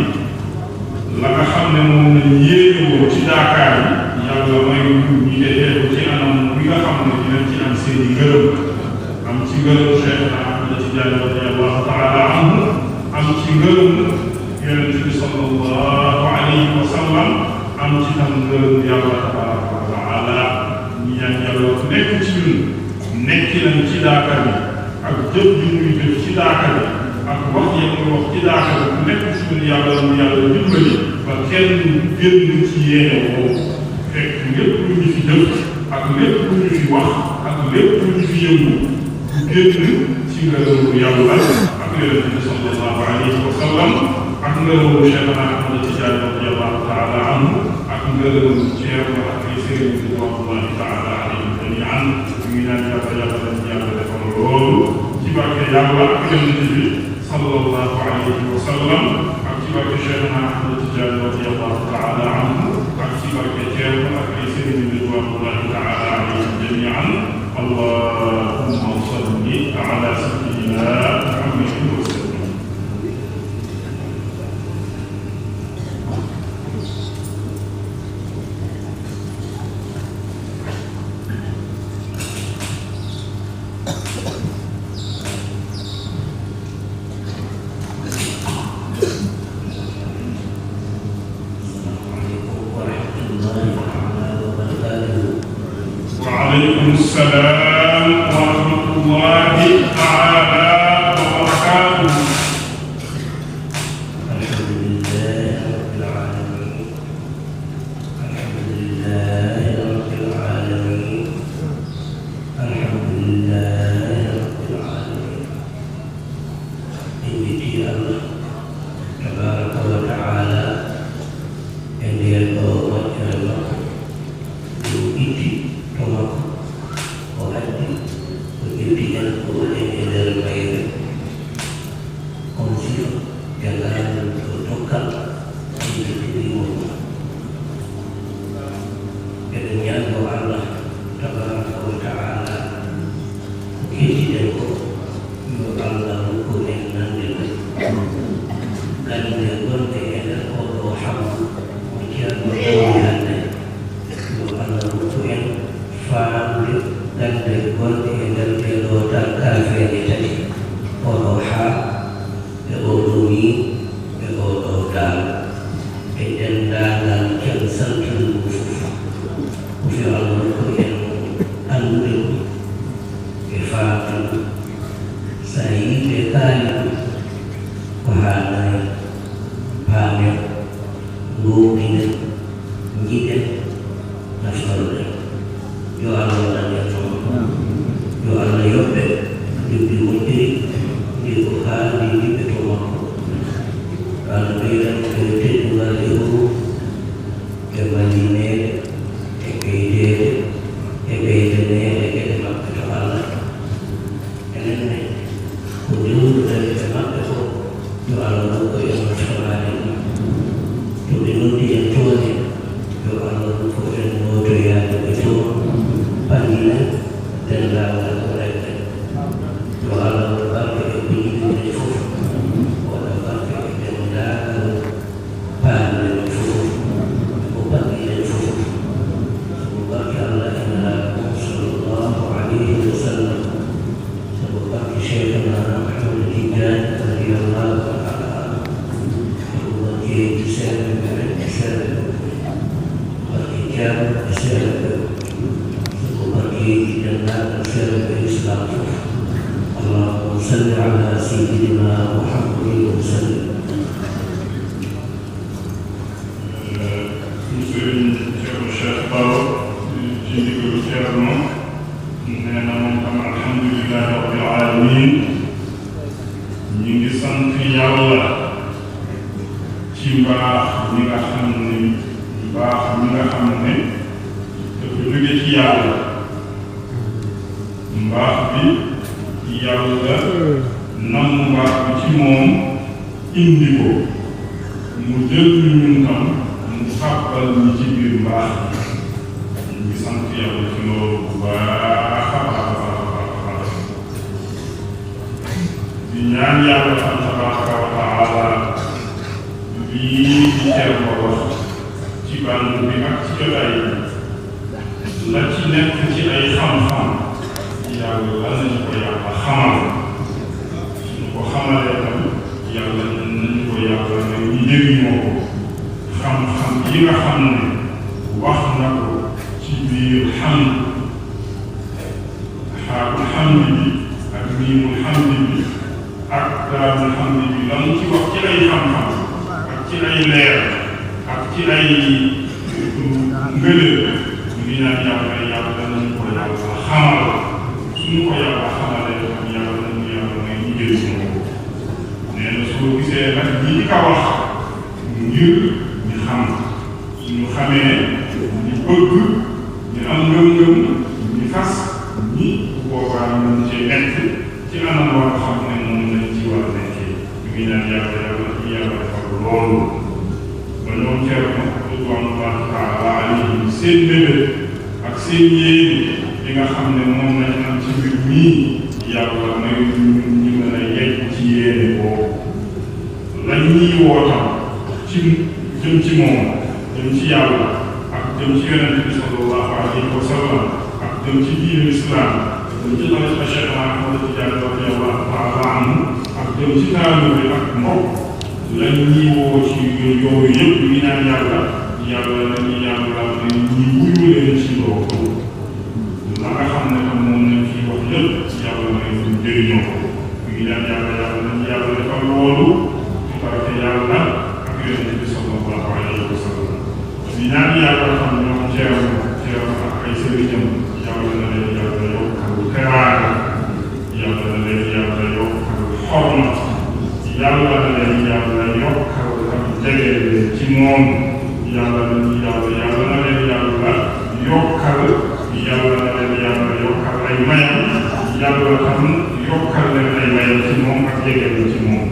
lañ yéene woon ci Dakar yi yàlla may ñu defee ko ci anam bi nga xam ne dinañ ci am seen i ngërëm am ci ngërëm Cheikh Ahmed Tidiane radiyallahu taala anhu am ci ngërëm Yonent bi sallallahu alayhi wa sallam am ci tam ngërëm yàlla tabaraka wa taala ñu ñaan yàlla nekk ci ñun nekki nañ ci Dakar yi ak jëf ju muy jëf ci Dakar yi ak wax yi muy wax ci Dakar yi nekk ci ñun yàlla mu yàlla dimbali ba kenn génn ci yéene boobu fekk lépp lu ñu fi jëf ak lépp lu ñu fi wax ak lépp lu ñu fi yëngu génn ci ngërëmu yàlla ak Yonent bi sallallahu alayhi wa sallam ak ngërëmu Cheikh Ahmed Tidiane radiyallahu taala anhu ak ngërëmu Ceerno ak ay sëriñ ridwanullahi taala alayhim jamian ñu naan yàlla yàlla defal loolu ci barke yàlla ak Yonent bi sallallahu alayhi wa sallam ak ci barke Cheikh Ahmed Tidiane radiyallahu taala anhu ak ci barke Ceerno ak ay sëriñ ridwanullahi taala alayhim jamian allahumma salli ala sayyidina Muhammadin wa sallam. وعليكم السلام ورحمة الله تعالى وبركاته. الحمد لله رب العالمين. الحمد لله رب العالمين. الحمد لله رب العالمين. إني الله تبارك وتعالى إن يلقوا وجه الله يؤتي tomak o haddi o ƴettiɗen ko waɗen e nder mayre on sifa jalaal o dokkal ƴettiɗimo eɗen ñaango Allah tabaraka wa taala ko kettiɗen ko yo Allah hokku en nande men gande gonɗe e nder oɗo hamdu mo ceerno ɗowi hande yo Allah hokku en faamde gande gonɗe e nder ɓeɗo kafeeje tati oɗo haa e oɗo wii e oɗo daal e denndaangal ken santuɗum fof ko fi Allah ko en anndude ɗum e faamde ɗum so a yimɓe kaali ɗum ko haanayi paamen ngoowɗinen jiɗen naftorɗen yo Allah waɗan en noon yo Allah yoɓɓe lebbi moƴƴiri ndi ko haali yimɓe to makko yo Allah ɓeydan ko teddugal e oru e wallineede e ɓeydeede e ɓeydaneede geɗe maɓɓe to Allah enen ne ko dewduɗen e maɓɓe ko yo Allah hokku en naftoraade ɗum to ɓe noddi en toone yo Allah hokku en notoyaade ɓe toon pallina denndaangal ko rewɓe yo Allah waɗa barke e ko yiɗiɗen fof waɗa barke e denndaangal paamɗen fof ko baɗɗiɗen fof sabu barke Allah e nalaaɗo sallllahu alayhi wa sallam sabu barke cheikhna Ahmed Tidiane radiyallahu taala sabu barkeeji seeɗa ɓe rewɓe seeɗa barke jaam e seeɗa ɓe جنات الخير بالإسلام اللهم صل على سيدنا محمد وسلم. Cheikh Baro ci ndigalu Ceerno nee na moom tam alhamdulillahi rabbil alamin ñu ngi sant yàlla ci mbaax mi nga xam ne dafa jóge ci yàlla mbaax bi yàlla nam mbaax bi ci moom indi ko mu jël ñun tam mu xàppal ñi ci biir mbaax bi ñu ngi sant yàlla ci loolu bu baax a baax di ñaan yàlla tabaraka wa taala lii di Ceerno wax ci bànn bi ak ci jotaay la ci nekk ci ay xam-xam yàlla lan nañu ko yàlla xamal suñu ko xamalee tam yàlla nañu ko yàlla ne ñu jëriñoo ko xam-xam yi nga xam ne wax na ko ci biir xamd xaabul xamd bi ak miimul xamd bi ak daabul xamd bi lan ci wax ci ay xam-xam ak ci ay leer ak ci ay ngëneel ñu ngi ñaan yàlla nañu ko yàlla xamal suñu ko yàlla xamalee tam yàlla nañu yàlla may ñu jëriñoo ko nee na soo gisee nag ñi ka wax ngir ñu xam suñu xamee ñu bëgg ñu am ngëm-ngëm ñu fas ñi boobaa ñu ci nekk ci anam war a xam ne moom lañ ci war a nekkee ñu ngi ñaan yàlla defal loolu ba ñoom Thierno ridwanullahi taala alayhim seen bébé ak seen yéene li nga xam ne moom lañ am ci mbir mii yàlla may ñu mën a yegg ci yéene boobu lañ ñuy wootam ci jëm ci moom jëm ci yàlla ak jëm ci yonent bi sallallahu alayhi wa sallam ak jëm ci diine islam jëm ci tariqa Cheikh Ahmad Tidiane radiyallahu taala anhu ak jëm ci taalibe bi ak mbokk lañ ñuy woo ci yooyu yëpp ñu naan yàlla nañu yàlla ne ñi wuyu leen ci loolu la nga xam ne tam moom lañ ciy wax yëpp yàlla na ñu jëriñoo ko ñu ngi naan yàlla nañu yàlla defal loolu ci barke yàlla ak yonent bi sallallahu alayhi wa sallam ñu ñaan yàlla xam ñoom Thierno ak ay sëriñam yàlla na leen yàlla yokkal teraanga yàlla na leen yàlla yokkal xorma yàlla na leen yàlla yokkal ak jege ci moom yàlla na leen yàlla yokkal ay mayam yàlla tam yokkal leen ay mayam ci moom ak jege ci moom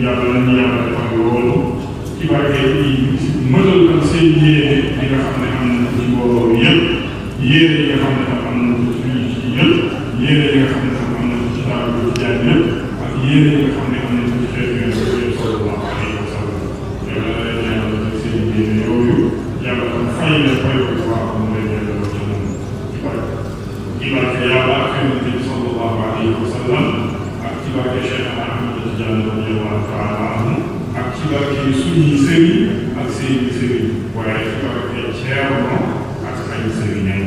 yàlla nañu yàlla defal loolu ci barke yi mëtal tam seen yéene li nga xam ne am na ci mbooloo yëpp yéene yi nga xam ne tam am na ci yëpp yéene yi nga xam ne tam am na ci taal bi ci jaan yëpp ak yéene yi nga xam ne am na ci xeetu yëpp sallallahu alayhi wa sallam yàlla na leen yàlla def seen yéene yooyu yàlla tam fay leen fay ko waa ko mu leen yàlla ci moom ci barke yàlla ak yonent bi sallallahu alayhi wa sallam ak ci barke Cheikh Ahmad Tidiane radiyallahu taala anhu ak ci barke suñuy sëriñ ak seeni sëriñ waaye ci barke Thierno ak ay sëriñam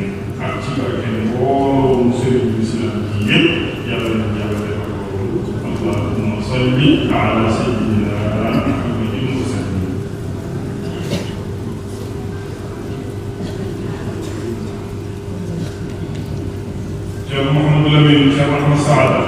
ak ci barke mbooloo sëriñ islam yi yëpp yàlla na yàlla defal loolu allahumma salli ala sayyidina Muhammadin wa sallim Cheikh Mouhamadou Lamine Cheikh Ahmad Saada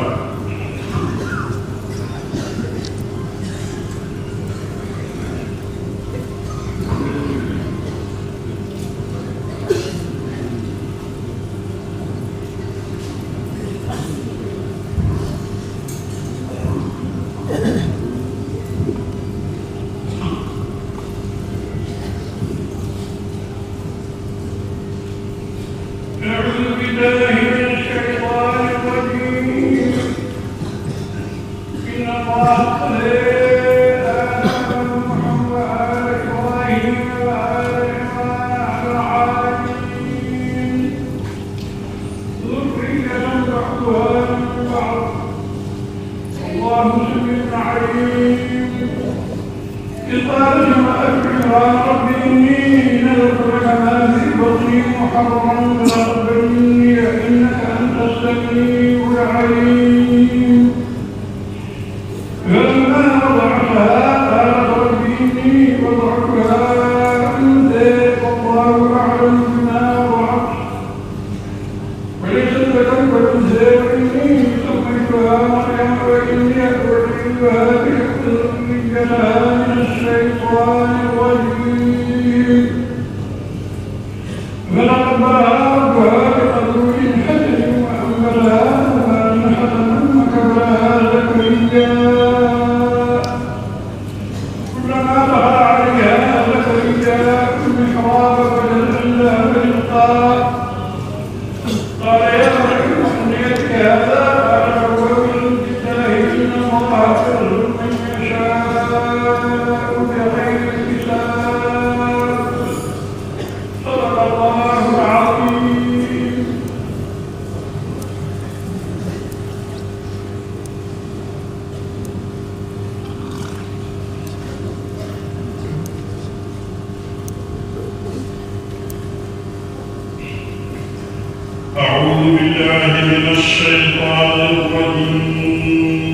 ولقد برأها بقلب حسن وأنبلها نحلا مكبرها بالله من الشيطان الرجيم.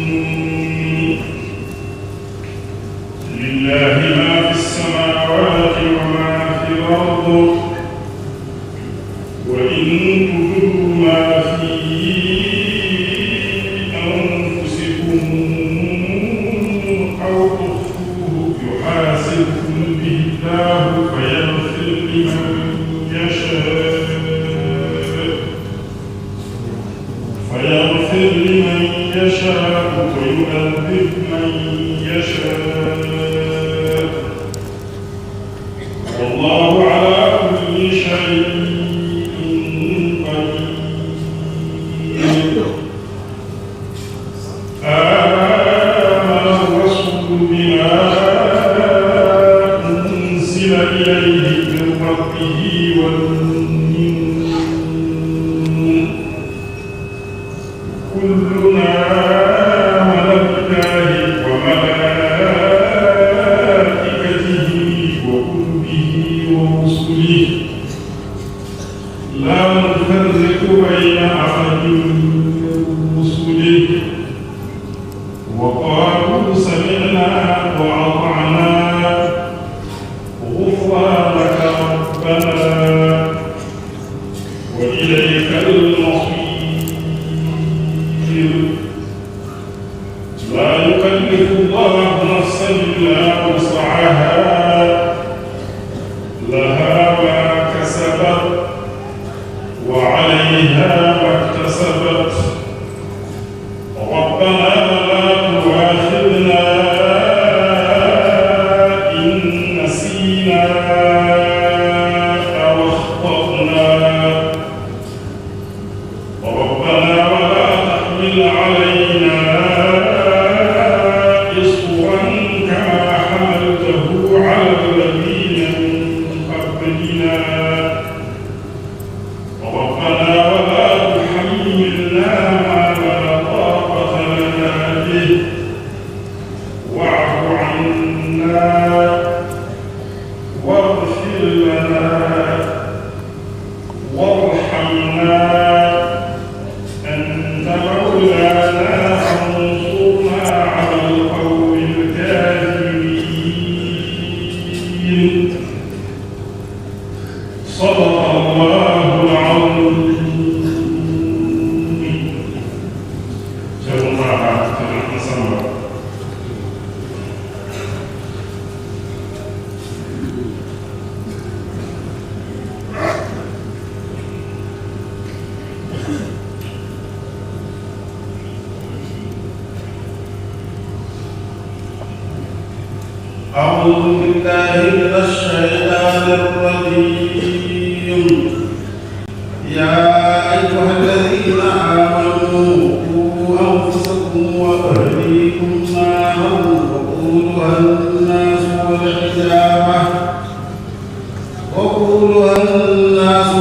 لله ما في السماوات وما في الأرض وإن تبدوا ما في أنفسكم أو تخفوه يحاسبكم به الله فيغفر لمن يشاء ويعذب من يشاء والله على كل شيء قدير. آمن الرسول بما أنزل إليه من ربه والمؤمنون كلنا آمن بالله وملائكته وكتبه ورسله لا نفرق بين أحد من رسله وقالوا سمعنا وأطعنا غفرانك ربنا وإليك المصير. لا يكلف الله نفسا إلا وسعها لها ما كسبت وعليها ما اكتسبت ربنا لا تؤاخذنا إن نسينا أو أخطأنا ربنا ولا تحمل علينا إصرا كما حملته على الذين من قبلنا ربنا ولا تحملنا ما لا طاقة لنا به واعف عنا واغفر لنا وارحمنا أنت مولانا فانصرنا على القوم الكافرين. صدق الله العظيم. أعوذ بالله من الشيطان الرجيم. يا أيها الذين آمنوا قوا أنفسكم وأهليكم نارا وقودها الناس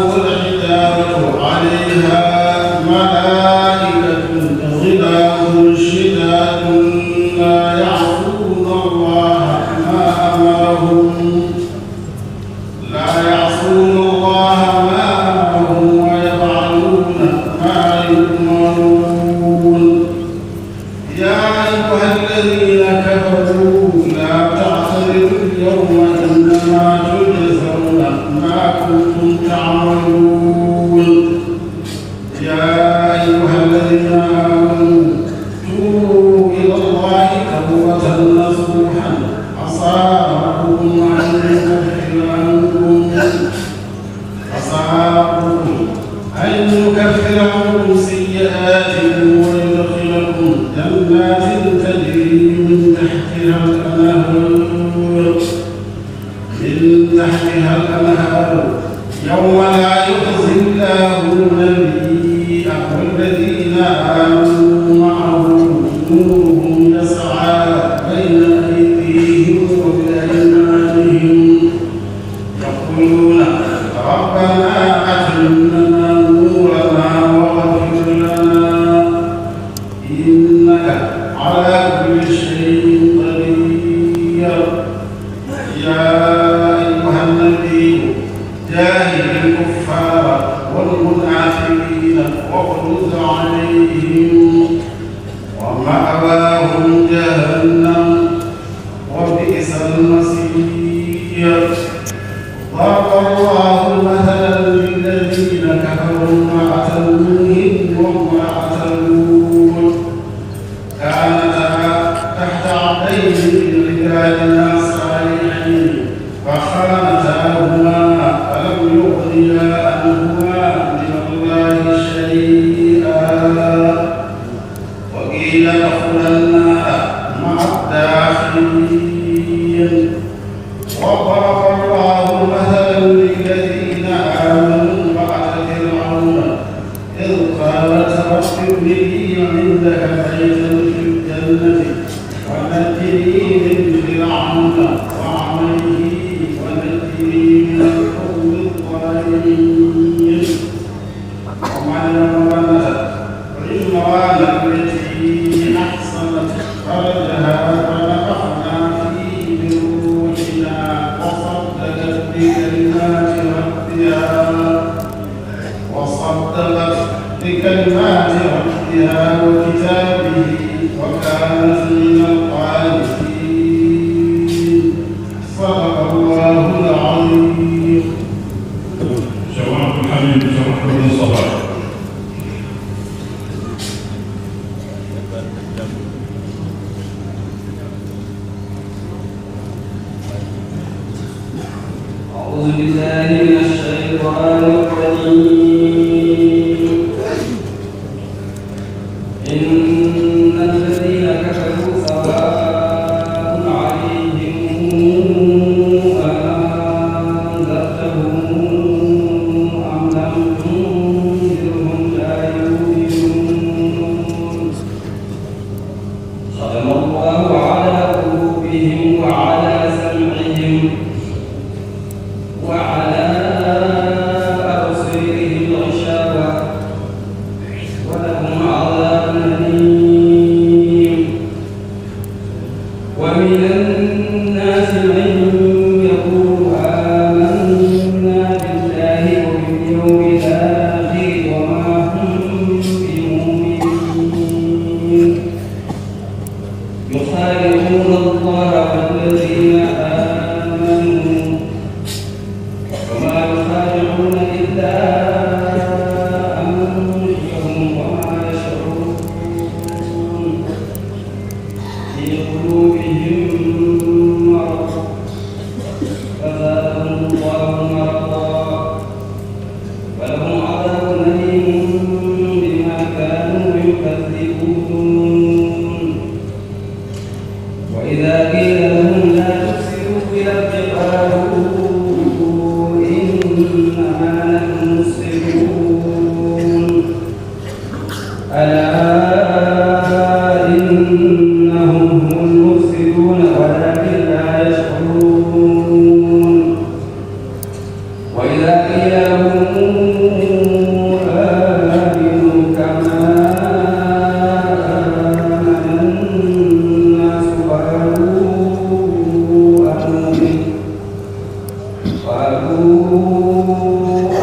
والحجارة عليها ملائكة غلاظ شداد لا يعصون الله ما أمرهم ويفعلون ما يؤمرون. يا أيها الذين كفروا لا تعتذروا اليوم إنما تجزون ما كنتم تعملون. يا أيها الذين آمنوا توبوا إلى الله توبة نصوحا عسى ربكم أن يكفر عنكم سيئاتكم ويدخلكم جنات تجري من تحتها الأنهار يوم لا يخزي الله النبي والذين آمنوا معه نورهم يسعى بين أيديهم وبأيمانهم يقولون ربنا أتمنا نورنا واغفر لنا إنك على كل شيء قدير. يا أيها النبي جاهد الكفار والمنافقين واغلظ عليهم ومأواهم جهنم وبئس المصير. ضرب الله مثلا للذين كفروا امرأة نوح وامرأة لوط كانتا تحت عبدين من عبادنا الصالحين فخانتاهما فلم يغنيا عنهما من الله شيئا وقيل ادخلا النار مع الداخلين. وضرب الله مثلا للذين آمنوا امرأة فرعون إذ قالت رب ابن لي عندك بيتا في الجنة ونجني من فرعون وعمله ونجني من القوم الظالمين. وعمران التي أحصنت فرجها فنفخنا فيه من روحنا وصدقت بكلمات ربها وكتابه وكانت من القانتين. صدق الله العظيم. شوقت الحبيب شرح بن صباح. أعوذ بالله من الشيطان الرجيم. إن الذين كفروا سواء عليهم أنذرتهم أم لم تنذرهم لا يؤمنون. ختم الله على قلوبهم وعلى سمعهم وعلى أبصارهم غشاوة ولهم عذاب أليم. ومن الناس من يقول آمنا بالله وباليوم الآخر وما هم بمؤمنين. يخادعون الله والذين آمنوا وما يخادعون إلا أنفسهم وما يشعرون. في قلوبهم مرض فزادهم الله مرضا ولهم عذاب أليم بما كانوا يكذبون. وإذا قيل لهم لا تفسدوا في الأرض قالوا إنما نحن مصلحون. ألا إنهم هم المفسدون ولكن لا يشعرون. وإذا قيل لهم آمنوا كما آمن الناس قالوا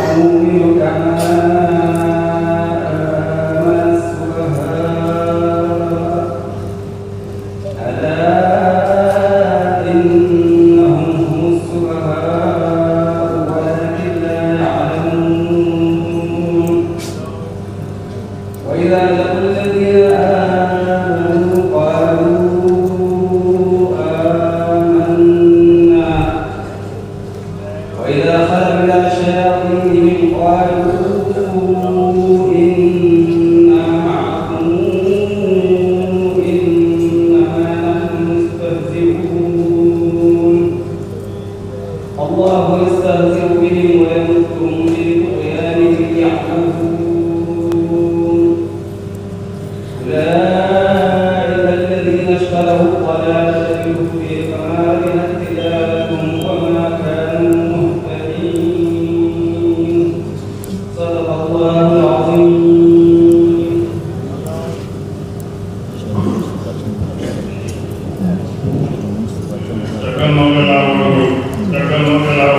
أنؤمن كما آمن السفهاء. ألا إنهم هم السفهاء ولكن لا يعلمون. وإذا لقوا الذين آمنوا قالوا آمنا وإذا خلوا إلى شياطينهم قالوا إنا معكم إنما نحن مستهزئون. الله يستهزئ بهم ويمدهم في طغيانهم يعمهون. أولئك الذين اشتروا الضلالة بالهدى فما ربحت تجارتهم وما كانوا مهتدين. صدق الله العظيم. تكلم بالله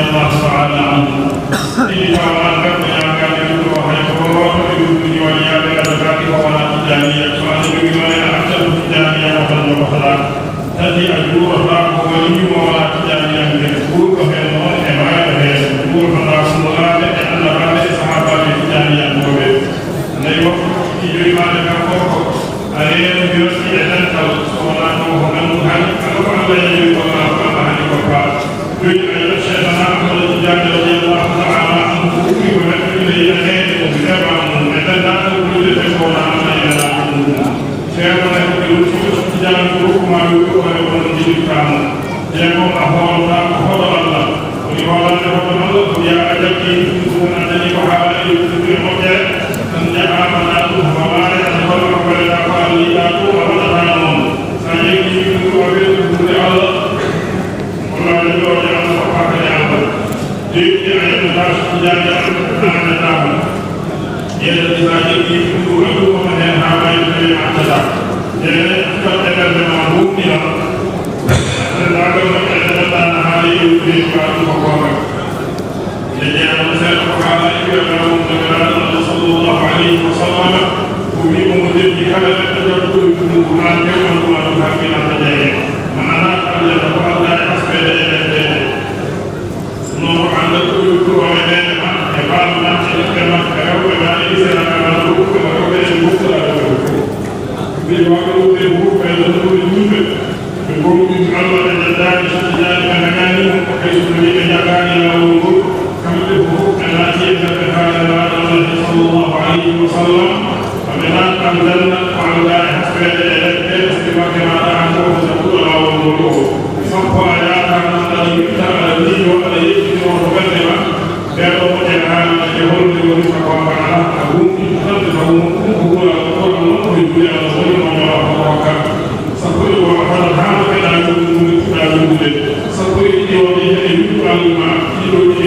الله تعالى عنه إني وأنا كفنا كان يقول وحيقول ويقول وليا بأدبك ولا تجانية فأنا بما أحسن تجانية وفضل وخلاق تأتي أجور الله ولي ولا تجانية من الكور وفي الله حماية وهي الكور فالله الله لأن هذه الصحابة تجانية مبين لا يوقف في ما لك أريد بيوتي أن تصورنا وهم هل أنه لا يجب أن أفعل وفعل يريد أن يشهدنا أحمد الجاد رضي الله تعالى عنه ويقول إليه خير وكتابا ومعتدا وكل تكون عنا إلى سيكون يقول تجاه الظروف ما يقول ويقول الكرام يقول أفضل الله ولهذا يقول يا أجلي يقول أنني وحاولي يقول الموجة أن جاء مناته وما يتبرع ولا قال لي أقول ولا سيجي يقول وبيته لله ولا يقول أن صفحة يعمل يجي أن يتبارش تجاه أن نتعمل يجي يقول ومن ينهى ويجري اعتدى يجي أفتدى بمعروف إلى العقل ويتبدأ نهاري يجري وأنه لجعل سيدنا على إكرام من صلى الله عليه وسلم وفي مدة كذا تجربة ما كان وما كان تجاه معنا أن يتفعل لا حسب نور عند كل ومن يقال ما كما كروا ذلك سيدنا مروك وكبر المختار بالوقت بالوقت فيدخل الوجود بالوقت الله الجدال شجاع مكانه حيث يريد يكان له التي ذكرها الله صلى الله عليه وسلم ومن أنزلنا وعلى حسب الاستماع كما دعاه تقول الله ومولوه صفى آياتها الذي يتبع الدين والذي يجب ومكذبا يدعو جهال يقول لك ومعنى أبوك تنظره هو القرآن المخرج إلى الظلم ومراهقك صفي وعلى حالك لا يكون مكتاب صفي وبه يجب الماء يجب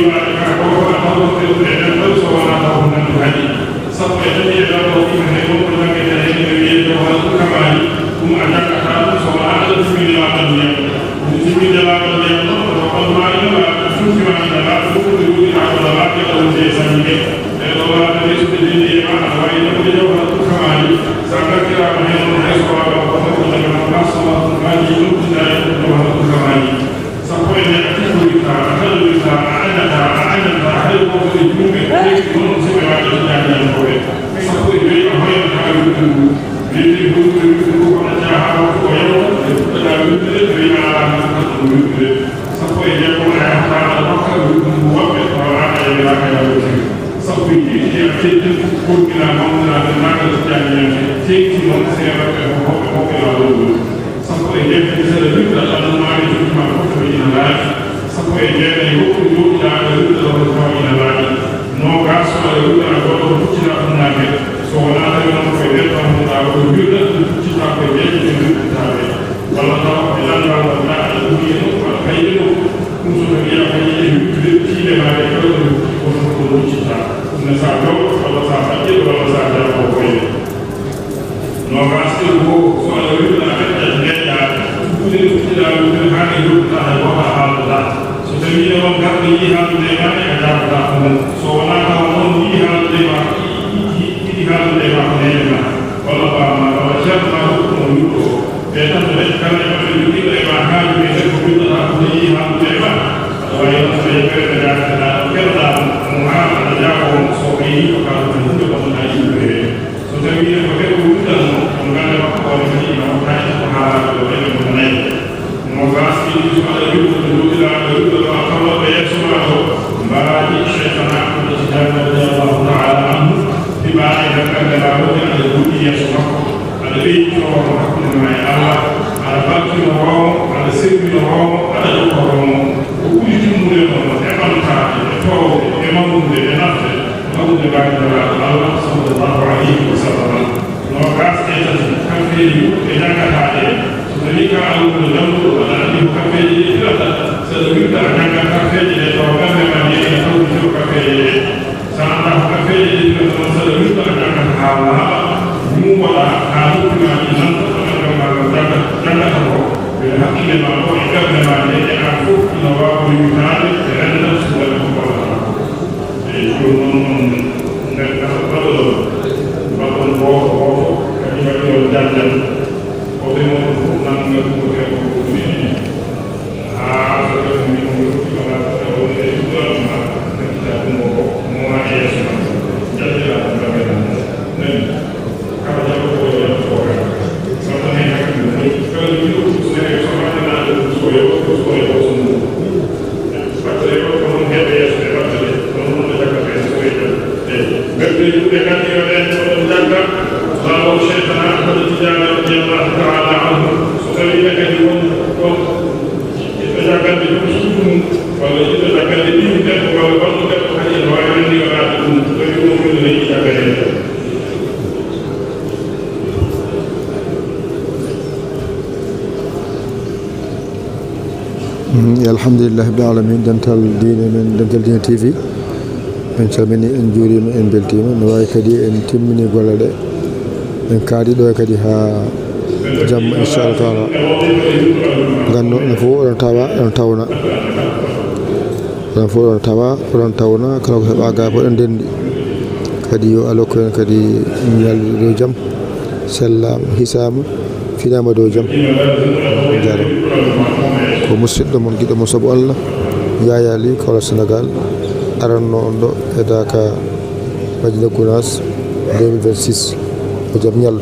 ɗiɗi debbo walla balɗo debbo kadi ene wawi rendigarade ɗum kadi ɗum woni ne yiɗa gaɗede alhamdulillah rabbil alamin dental diine men dental diine tv en calmini en juurima en beltima no wawi kadi en timmini golle ɗe en kaadi ɗo kadi ha jamma inchallah taala ganno no fof oɗon tawa oɗon tawna oɗon fof oɗon tawa oɗon tawna kala ko heeɓa ga fof ɗen ndendi kadi yo Allah hokku en kadi ñallude dow jaam sellama hisama finama dow jaam jarama ko musidɗo mon giɗo mo saabu Allah Yaya Ly Kaolack Sénégal aranno on ɗo e Dakar Madina Gounass 2026 ko jaam ñallu